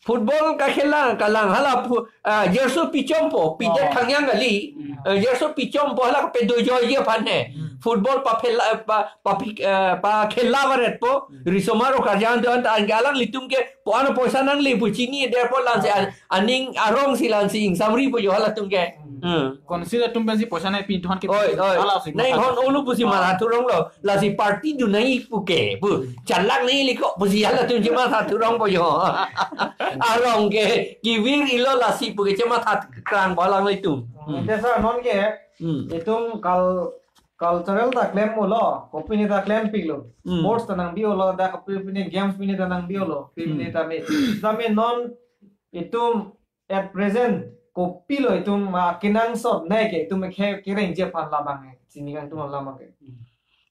Football kakhela kalang hala pu, ah, jerso pichompo, pidet Oh. khangyang kali. Hmm. Ah, jerso pichompo hala kapedo joy je aphan he. Hmm. Football paphela, pa, pa, pi-, ah, pakhela varet po, Hmm. risomar o karjang don ta anke alanglitum ke po ano poisa nangle pu chini der po lansi an-, aning arongsi lansi ingsamri po jo halatum ke. Hmm. Hmm. Consider atum pensi poisa nangpi thon ke Oi, oi. hala si Nai mata. hon olu pusi Oh. mara thurong lo. Lasi party dun nangji puke pu. Chalak nangji liko pusi halatum chematha thurong po jo. Arong ke kivir ilo lasi puke chematha krang balang le tum. Hmm. Ante sir, non ke Hmm. itum kal-, cultural ta klem ulo, kopine ta klempiklo. Hmm. Sports ta nangbi ulo, dak kopine games pine ta nangbi ulo, pine Hmm. ta me. Tame non itum at present kopilo itum, ah, kenangsot nai ke itum ke kereng je aphan labang he. Sini kan itum labang ke.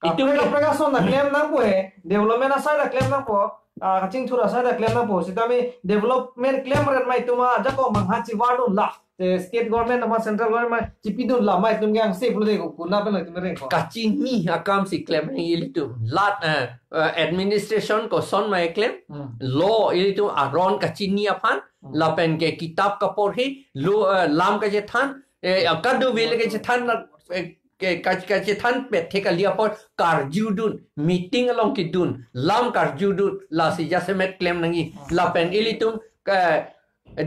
Itum Kaprek ke kaprek ason ta klem nangpo he. Development asai ta klem nangpo. Ah, kachingthur asai ta klem nangpo. Sitame development klem ret mai itum ajak ko mangha chivar dun la. Te state government ma central government ma chipi dun la mai itum ke angse pulote ko kuna pen itum reng ko. Kachini akam si klem nangji ilitum. Lat, eh, eh, administration koson mai klem. Hmm. Law ilitum aron kachini aphan. Hmm. Lapen ke kitap kaporhi, lo, eh, lam kachethan, eh, kadokave le kachethan, eh, ke, ka-, kachethan pet the kali apor karjudun, meeting along kedun, lam karjudun, lasi jasemet klem nangji. Hmm. Lapen ilitum ke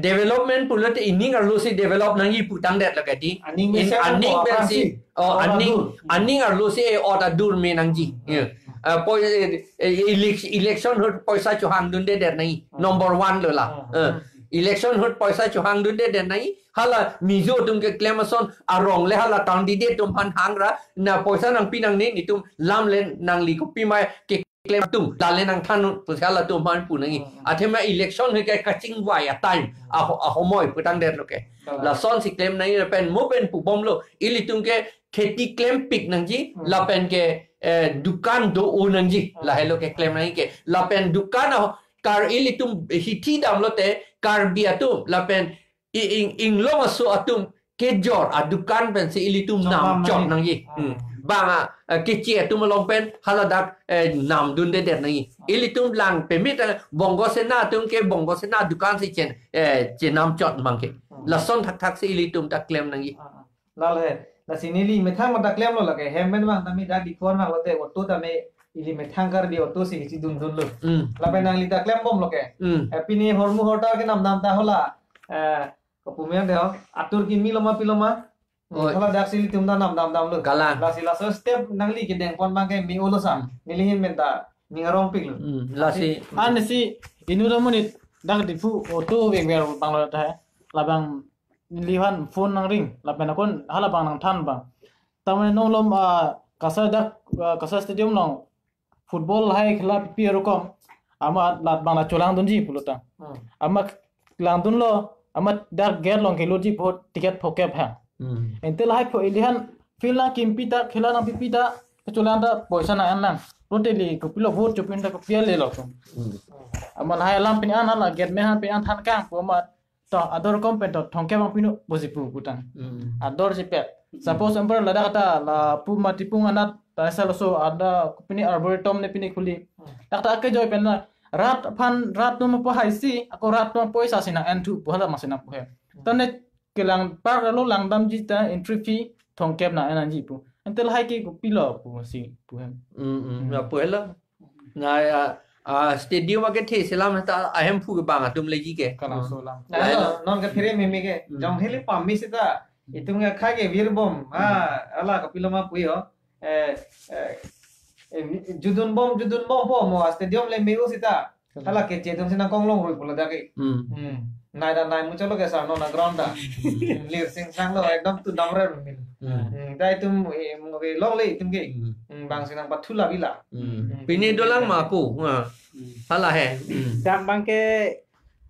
development pulote ining arlo si develop nangji putangdetlo kedi. Aning In, mesen aning ko pensi, aphansi. Oh, ot aning, adur. aning arlo si e ot adur me nangji. Hmm. Ya. Eh, poi, eh, eh, elec-, election ahut poisa chohangdundedet nangji. Hmm. Number one lo la. Hmm. Eh, election ahut poisa chohangdundedet nangji. Hala Mizo atum keklem ason arong le hala candidate atum aphan hangra na poisa nangpi nangne netum lam le nangli kopi mai keklem atum. Lale nangthan pusi halatum aphan pu nangji. Hmm. Athema election ahut ke kachingvai a time. Aho-, ahomoi putangdetlo ke. Hmm. Lasonsi klem nangji lapen mo pen pubomlo. Ilitum ke kheti klempik nangji, Hmm. lapen ke, eh, dukan do-o nangji, Hmm. lahelo keklem nangji ke. Lapen dukan a kar ilitum hithi damlote Karbi atum, lapen i-, ing-, inglong aso atum kejor adukan pensi ilitum Chok nam nam chot nangji. nangji. Hmm. Hmm. Bang a, eh, keche atum along pen haladak, eh, namdundedet nangji. Hmm. Ilitum lang pemit, eh, Bongo Sena atum ke Bongo Sena dukan si chen, eh, chenam chot mang ke. Hmm. Lason thakthak si ilitum ta klem nangji. Hmm. Lal he. Lasi neli methang mata klemlo lake. Hem pen bang tame dak dikhon bang lote auto tame ili methang Karbi auto si chidundunlo. Hmm. Lapen nangli ta klembomlo ke. Hmm. Eh, pini hormu horta ke namdam ta hola. Eh, kopumen de ho. Atur kimi loma piloma. Hmm, Oi. Hola dak si ilitum ta namdamdamlo. Kalang. Lasi laso step nangli kedengpon bang ke me-olo sa. Hmm. Neli hin pen ta ning arongpiklo. Hmm. Lasi. Ansi inut amonit dak Diphu auto vekver banglo ta he. Labang neli aphan phone nangring, lapen akun halabang nangthan bang. Tame nonglom, ah, Kasa dak, ah, Kasa Stadium along football hai khela pi arokom. Amat lat bang la cholangdunji pulo ta. Hmm. Amat langdunlo, amat dak gate along kelutji po ticket phokep ha. Hmm. Ante lahai po ili aphan field nangkimpi ta, khela nangpipi ta, kacholang ta poisa nang-an nang. Lote ili kopilo vote chopin ta kopi lelo. Hmm. Amat lahai alam pin an hala gate me aphan pin an than kang po amat to ador kom pen to thongkep abang pinu pusi pu putang. Hmm. Ador si pet. Hmm. Suppose empar ladak ta lapu Matipung anat ta esa laso ada pini arboretum ne pini khuli. Hmm. Dak ta akejoi pen la rat aphan rat atum apo haisi, ako rat atum poisa si nang-en thu pu hala masi nangpu he. Hmm. Tane kelang park lo langdamji ta entry fee thongkep nang-en nangji pu. Ante lahai ke kopilo pusi pu he. Hmm, hmm. Hmm. Lapu helo. Na, ah, ah, stadium akethe selam ta ahemphu ke bang atum leji ke. Kalang Hmm. so lang. Nah, Lain. no, non ke phire meme ke. Hmm. Jong hele pami sita. Itum ke khai ke virbom. Ah, ala kopilo ma puyo. Eh, eh, eh, judun bom, judun bom po mo stadium le meu sita. Kalang. Hala keche atum si nangkonglong rui pulo dak ke. Hmm. Hmm. Nai da nai muchotlo ke sa non a ground ta. Hmm, lir sing sang lo ekdom tu damre mil. Hmm. Hmm, dai itum, eh, mo ke longle itum ke. Hmm. Hmm, bang si nangpathu la bila. Hmm. Hmm. Pini dolang ma ko. Ha. Hmm. Hala he. Hmm. Dak bang ke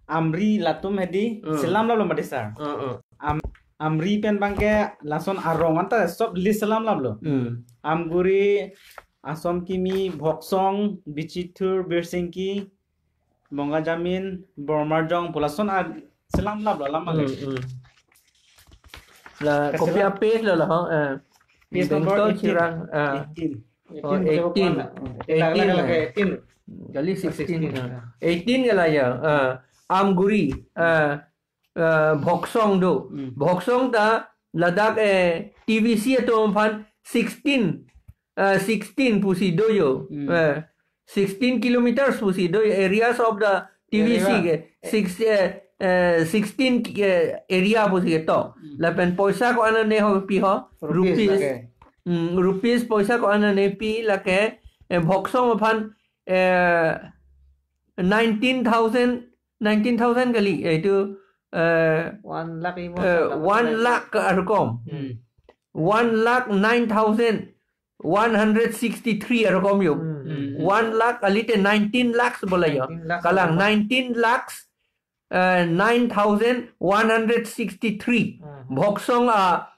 Amri latum hedi Hmm. selam lalo mati sir. Hmm, hmm. Am-, Amri pen bang ke lason arong anta sob list selam lalo. Hmm. Amguri, Asom Kimi, Bhoksong, Bichithur, Birsingki, Bongajamin, Bormarjong, pu lason a selam lalo lama ke. Hmm, hmm. La, Kaselam. Kopi a page lo la, ha, eh, Page number Bengtol eighteen. Chirang, ah. Eighteen. Oh, eighteen. Eighteen. Kali sixteen. Sixteen. Ah. Eighteen ke la ya. Ah, Amguri. Ah, ah, Bhoksong do. Hmm. Bhoksong ta ladak, eh, T V C atum aphan sixteen, ah, sixteen pusi do yo. Hmm. Eh, sixteen kilometers pusi do yo. Areas of the T V C ke six, eh, eh, sixteen, eh, area pusi ketok. Hmm. Lapen poisa ko-an ne ho pi ho? Rupees. Rupees lake. Hmm, rupees poisa ko-an ne pi lake, eh, Bhoksong aphan, eh, nineteen thousand, nineteen thousand kali, eh, itu, eh, One lakh imo eh, sat lakh one lakh arokom. Hmm. One lakh nine thousand one hundred sixty-three arokom yo. Hmm. Hmm. One lakh alite nineteen lakhs bola yo. Nineteen lakhs. Kalang nineteen lakhs, eh, nine thousand one hundred sixty-three. Hmm. Bhoksong a,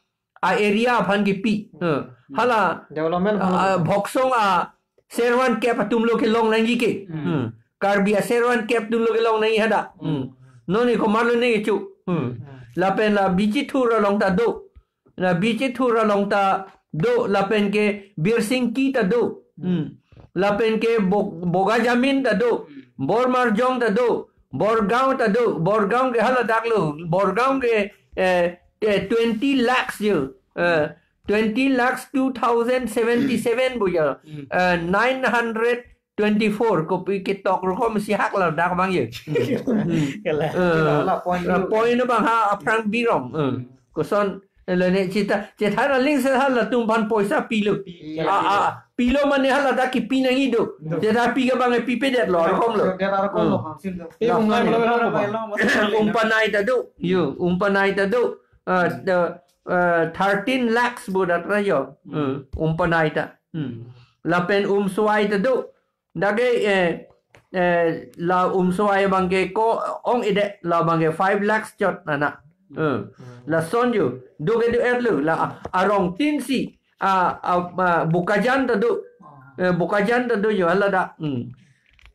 a area aphan kipi. Hmm. Eh, hala, development aphan ah, lo. Bhoksong a Servan kep atum lo kelong nangji ke. Hmm. Hmm. Karbi a Servan kep atum lo kelong nangji hadak. Hmm. Hmm. Non ni komatlo ne chu. Hmm. Hmm. Lapen la Bichithur along ta do. La Bichithur along ta do, lapen ke Birsingki ta do. Hmm. Lapen ke Bo-, Bogajamin ta do. Hmm. Bormarjong ta do. Borgaon ta do. Borgaon ke haladak lo. Borgaon ke, eh, eh, twenty lakhs yo. Eh, twenty lakhs two thousand seventy-seven bo yo. Hmm. Eh, nine hundred twenty-four kopi ketok rokom si hak ladak abang yo. Hmm. Kala. Eh, la point la lo. Point abang ha aphrang birom. Eh. Hmm. Koson, eh, lo ne chita, chita na ling se halatum aphan poisa pilo. Pi-, ah, ah, pilo mane haladak kipi nangji do. Do. Chita pi ke abang pipedet lo, arokom lo. Pipedet arokom lo, hmm, council do. Eh, la, umpanai lo, lo, lo, lo. Umpanai ta do. Yo, umpanai ta do. Ah, the, ah, thirteen lakhs bo dat ra yo. Hmm. Hmm, umpanai ta. Hmm. Lapen Umswai ta do. Dak ke, eh, eh, la Umswai abang ke ko-ong ide, la abang ke five lakhs chot nana. Eh, lason yo, do ke do-et lo, la, ah, arong tin si, ah, ah, ah, Bokajan ta do. Eh, Bokajan ta do yo, hala da. Hmm.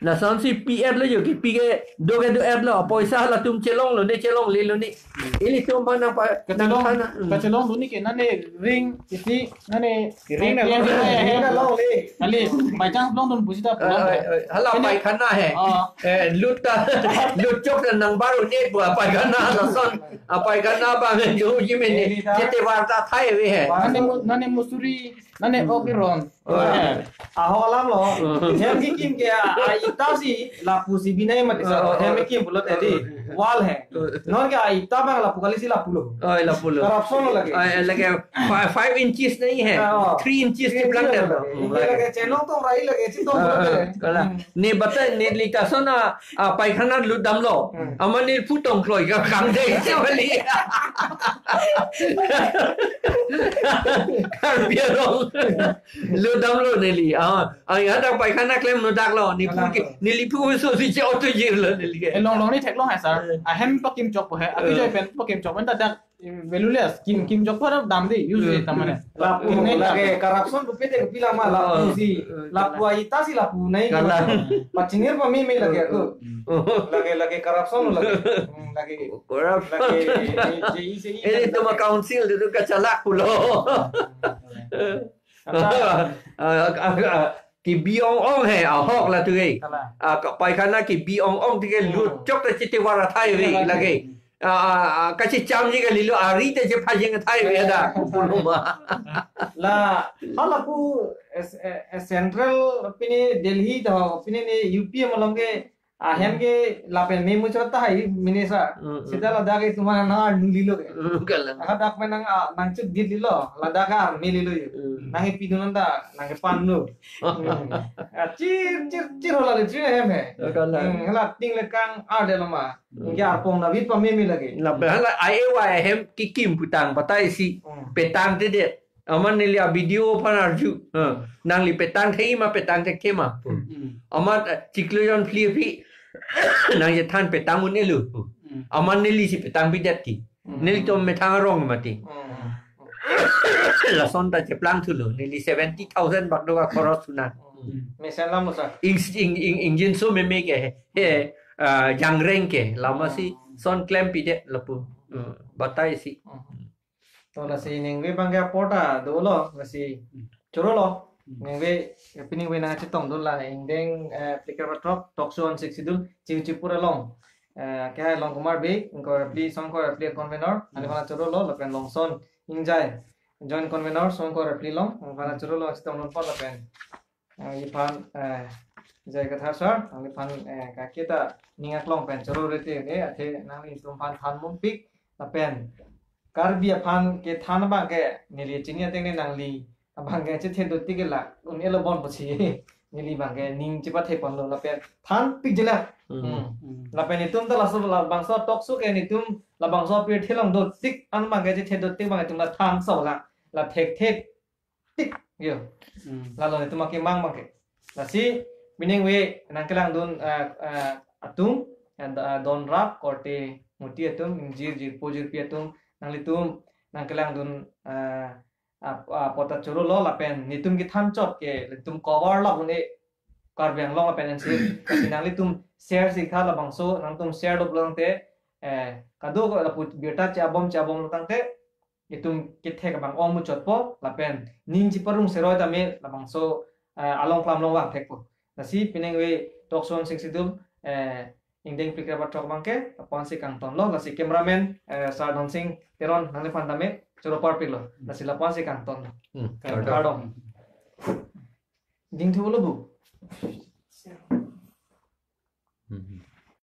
Lason si pi-et lo yo, kipi ke do ke do-et lo, poisa halatum chelong lo ne, chelongle lo ne. Ilitum aphan nangpa-, kachelong, nangthana, hmm, kachelong lo ne ke nane ring, isi, nane ring na ring long, na long, ring na longle. Kali, by chance longdun pusi ta pulang. Eh, eh, eh, hala ini paikhana he. Ah. Eh, lut ta, lut chok ta nang baru ne bu paikhana lason. Ah, paikhana abang jo ji mene. Ini ta. Chete warta thai ave he. Nane mu-, nane musuri, nane okiron. Oh. Eh. Ahok alam lo. Oh. Hem kikim ke a, a ita si lapu si binai mati sa. Oh, oh. Hem kikim pulo tadi. Oh. Wall he. Non ke a ita abang lapu kali si lapu lo. Oh, lapu lo. Corruption lo lake. Oh, lake five, five inches nahi hai. Ah, oh. Three inches cheplang det lo. Hmm, lake. Lake chenong tong rai lake, chetong lo lake. Kala. Hmm. Ne batai, neli ta son a, a paikhana lut damlo. Hmm. Amat ne putong kloi ka kang de se bali. Karbi Anglong. Lut damlo neli. Ah, ah, hadak paikhana klem nodak lo. Ne pu ke, neli pu so si che auto jir lo neli ke. Eh, long long ni theklong hai, sir. Eh. Ahem pakim chok po hai. Aki, eh, joi pen pakim chok pen ta dak, eh, valueless. Kim, kim chok po dam de, use de, eh, tamane. Lapu, kim nahi lake, dam. Corruption pupe de pilama, lapu, eh, si. Eh, lapu a ita si lapu nahi. Kala. Pachingir pameme lake ako. Eh. Lake, lake corruption lake. Hmm, lake. Corruption. Lake, eh, J E C E. Ini tuma council itu kachalak pulo. Ata. Ah, ah, ah, ah, kibi ong ong hai, ahok la tu hai. Kala. Ah, ka paikhana kibi ong ong tike, hmm, lut chok ta chete war athai ave lake. Ah, ah, ah, kachecham ji kalilo, ari ta chephajing athai ave da. Kala. Pulo ma. La, hala pu, eh, eh, eh, central pine Delhi to, pine ne U P malom ke, ahem ke lapen me muchot ta hai mene sa. Mm, mm. Sita ladak ke tumana na nuli lo ke. Mm, kala. Aha dak pen nang, ah, nang chuk dit lilo. Ladak a me lilo yo. Mm. Nang ke pidun ta, nang ke pan lo. Mm. Ah, chir, chir, chir hola le chir ahem hai. Kala. Mm, hala ting le kang a de lo ma. Mm. Nang ke arpong na bit pameme lake. Lapen hala I A Y ahem kikim putang batai si. Mm. Petang te de. Amat neli a B D O aphan arju. Ha. Nangli petang thei ma, petang thekthe ma. Hmm. Amat, eh, chiklo jon phli aphi. Nang je than petang un-elo. Hmm. Amat neli si petang pidet ki. Hmm. Nelitum methang arong mati. Hmm. Lason ta cheplang thulo. Neli seventy thousand bak do ka khoros sunan. Hmm. Mesen lam lo sa. Ing, ing, ing, ingjinso meme ke he. He, ah, jangreng ke. Lama si, hmm, son klem pidet lapu. Hmm. Batai si. Hmm. To lasi ningve abang ke apor ta dolo, lasi choro lo. Ningve, pining ve nangchetongdun la ingdeng, eh, phlikre phrok, talk show on Sixth Schedule, Chiu Chipur along. Eh, kehai Longkumar Bey, ingkoi ra phli, song ingkoi ra phli convener, nangli aphan choro lo, lapen Longson Ingjai, joint convener, song ingkoi ra phli along, nangli aphan choro lo, chetongdun apot lapen. Nangliphan, eh, J I Kathar sir, nangliphan, eh, kake ta ning aklong pen choro rete, eh, athe nanglitum aphan than mumpik, lapen Karbi aphan kethan abang ke neli chini ateng ne nangli abang ke chethe dotik ke la un-elo bon pusi neli abang ke ning chepathe ponlo lapen thanpik jela. Hmm. Hmm. Lapen itum ta laso labangso talk show ke nitum labangso pirthe along dotik an abang ke chethe dotik abang itum la than so la la thekthek tik yo. Hmm. Lalo nitum akemang abang ke. Lasi pining ve nangkelangdun, eh, eh, atum, eh, da-, don rap korte muti atum, ingjir jirpo jirpi atum, nanglitum nangkelangdun, eh, ap-, apot ta choro lo lapen nitum kethan chot ke nitum cover lo un-e Karbi Anglong lapen N C, lasi nanglitum share si tha labangso, nangtum share doplo tangte, eh, kado ko lapu birta che-abom che-abom lo tangte, itum kethek abang ong muchotpo, lapen ning cheparong seroi tame labangso, eh, along klam along vangthekpo. Lasi pining ve talk show on Sixth Schedule, eh, ingdeng phlikre phrok abang ke lapu-an si kangton lo, lasi cameraman, eh, sir Dhonsing Teron nangliphan tame choro parpik lo, lasi lapu-an si kangton lo. Hmm, kardom. Kardom. Ding thu lo bu. Hmm.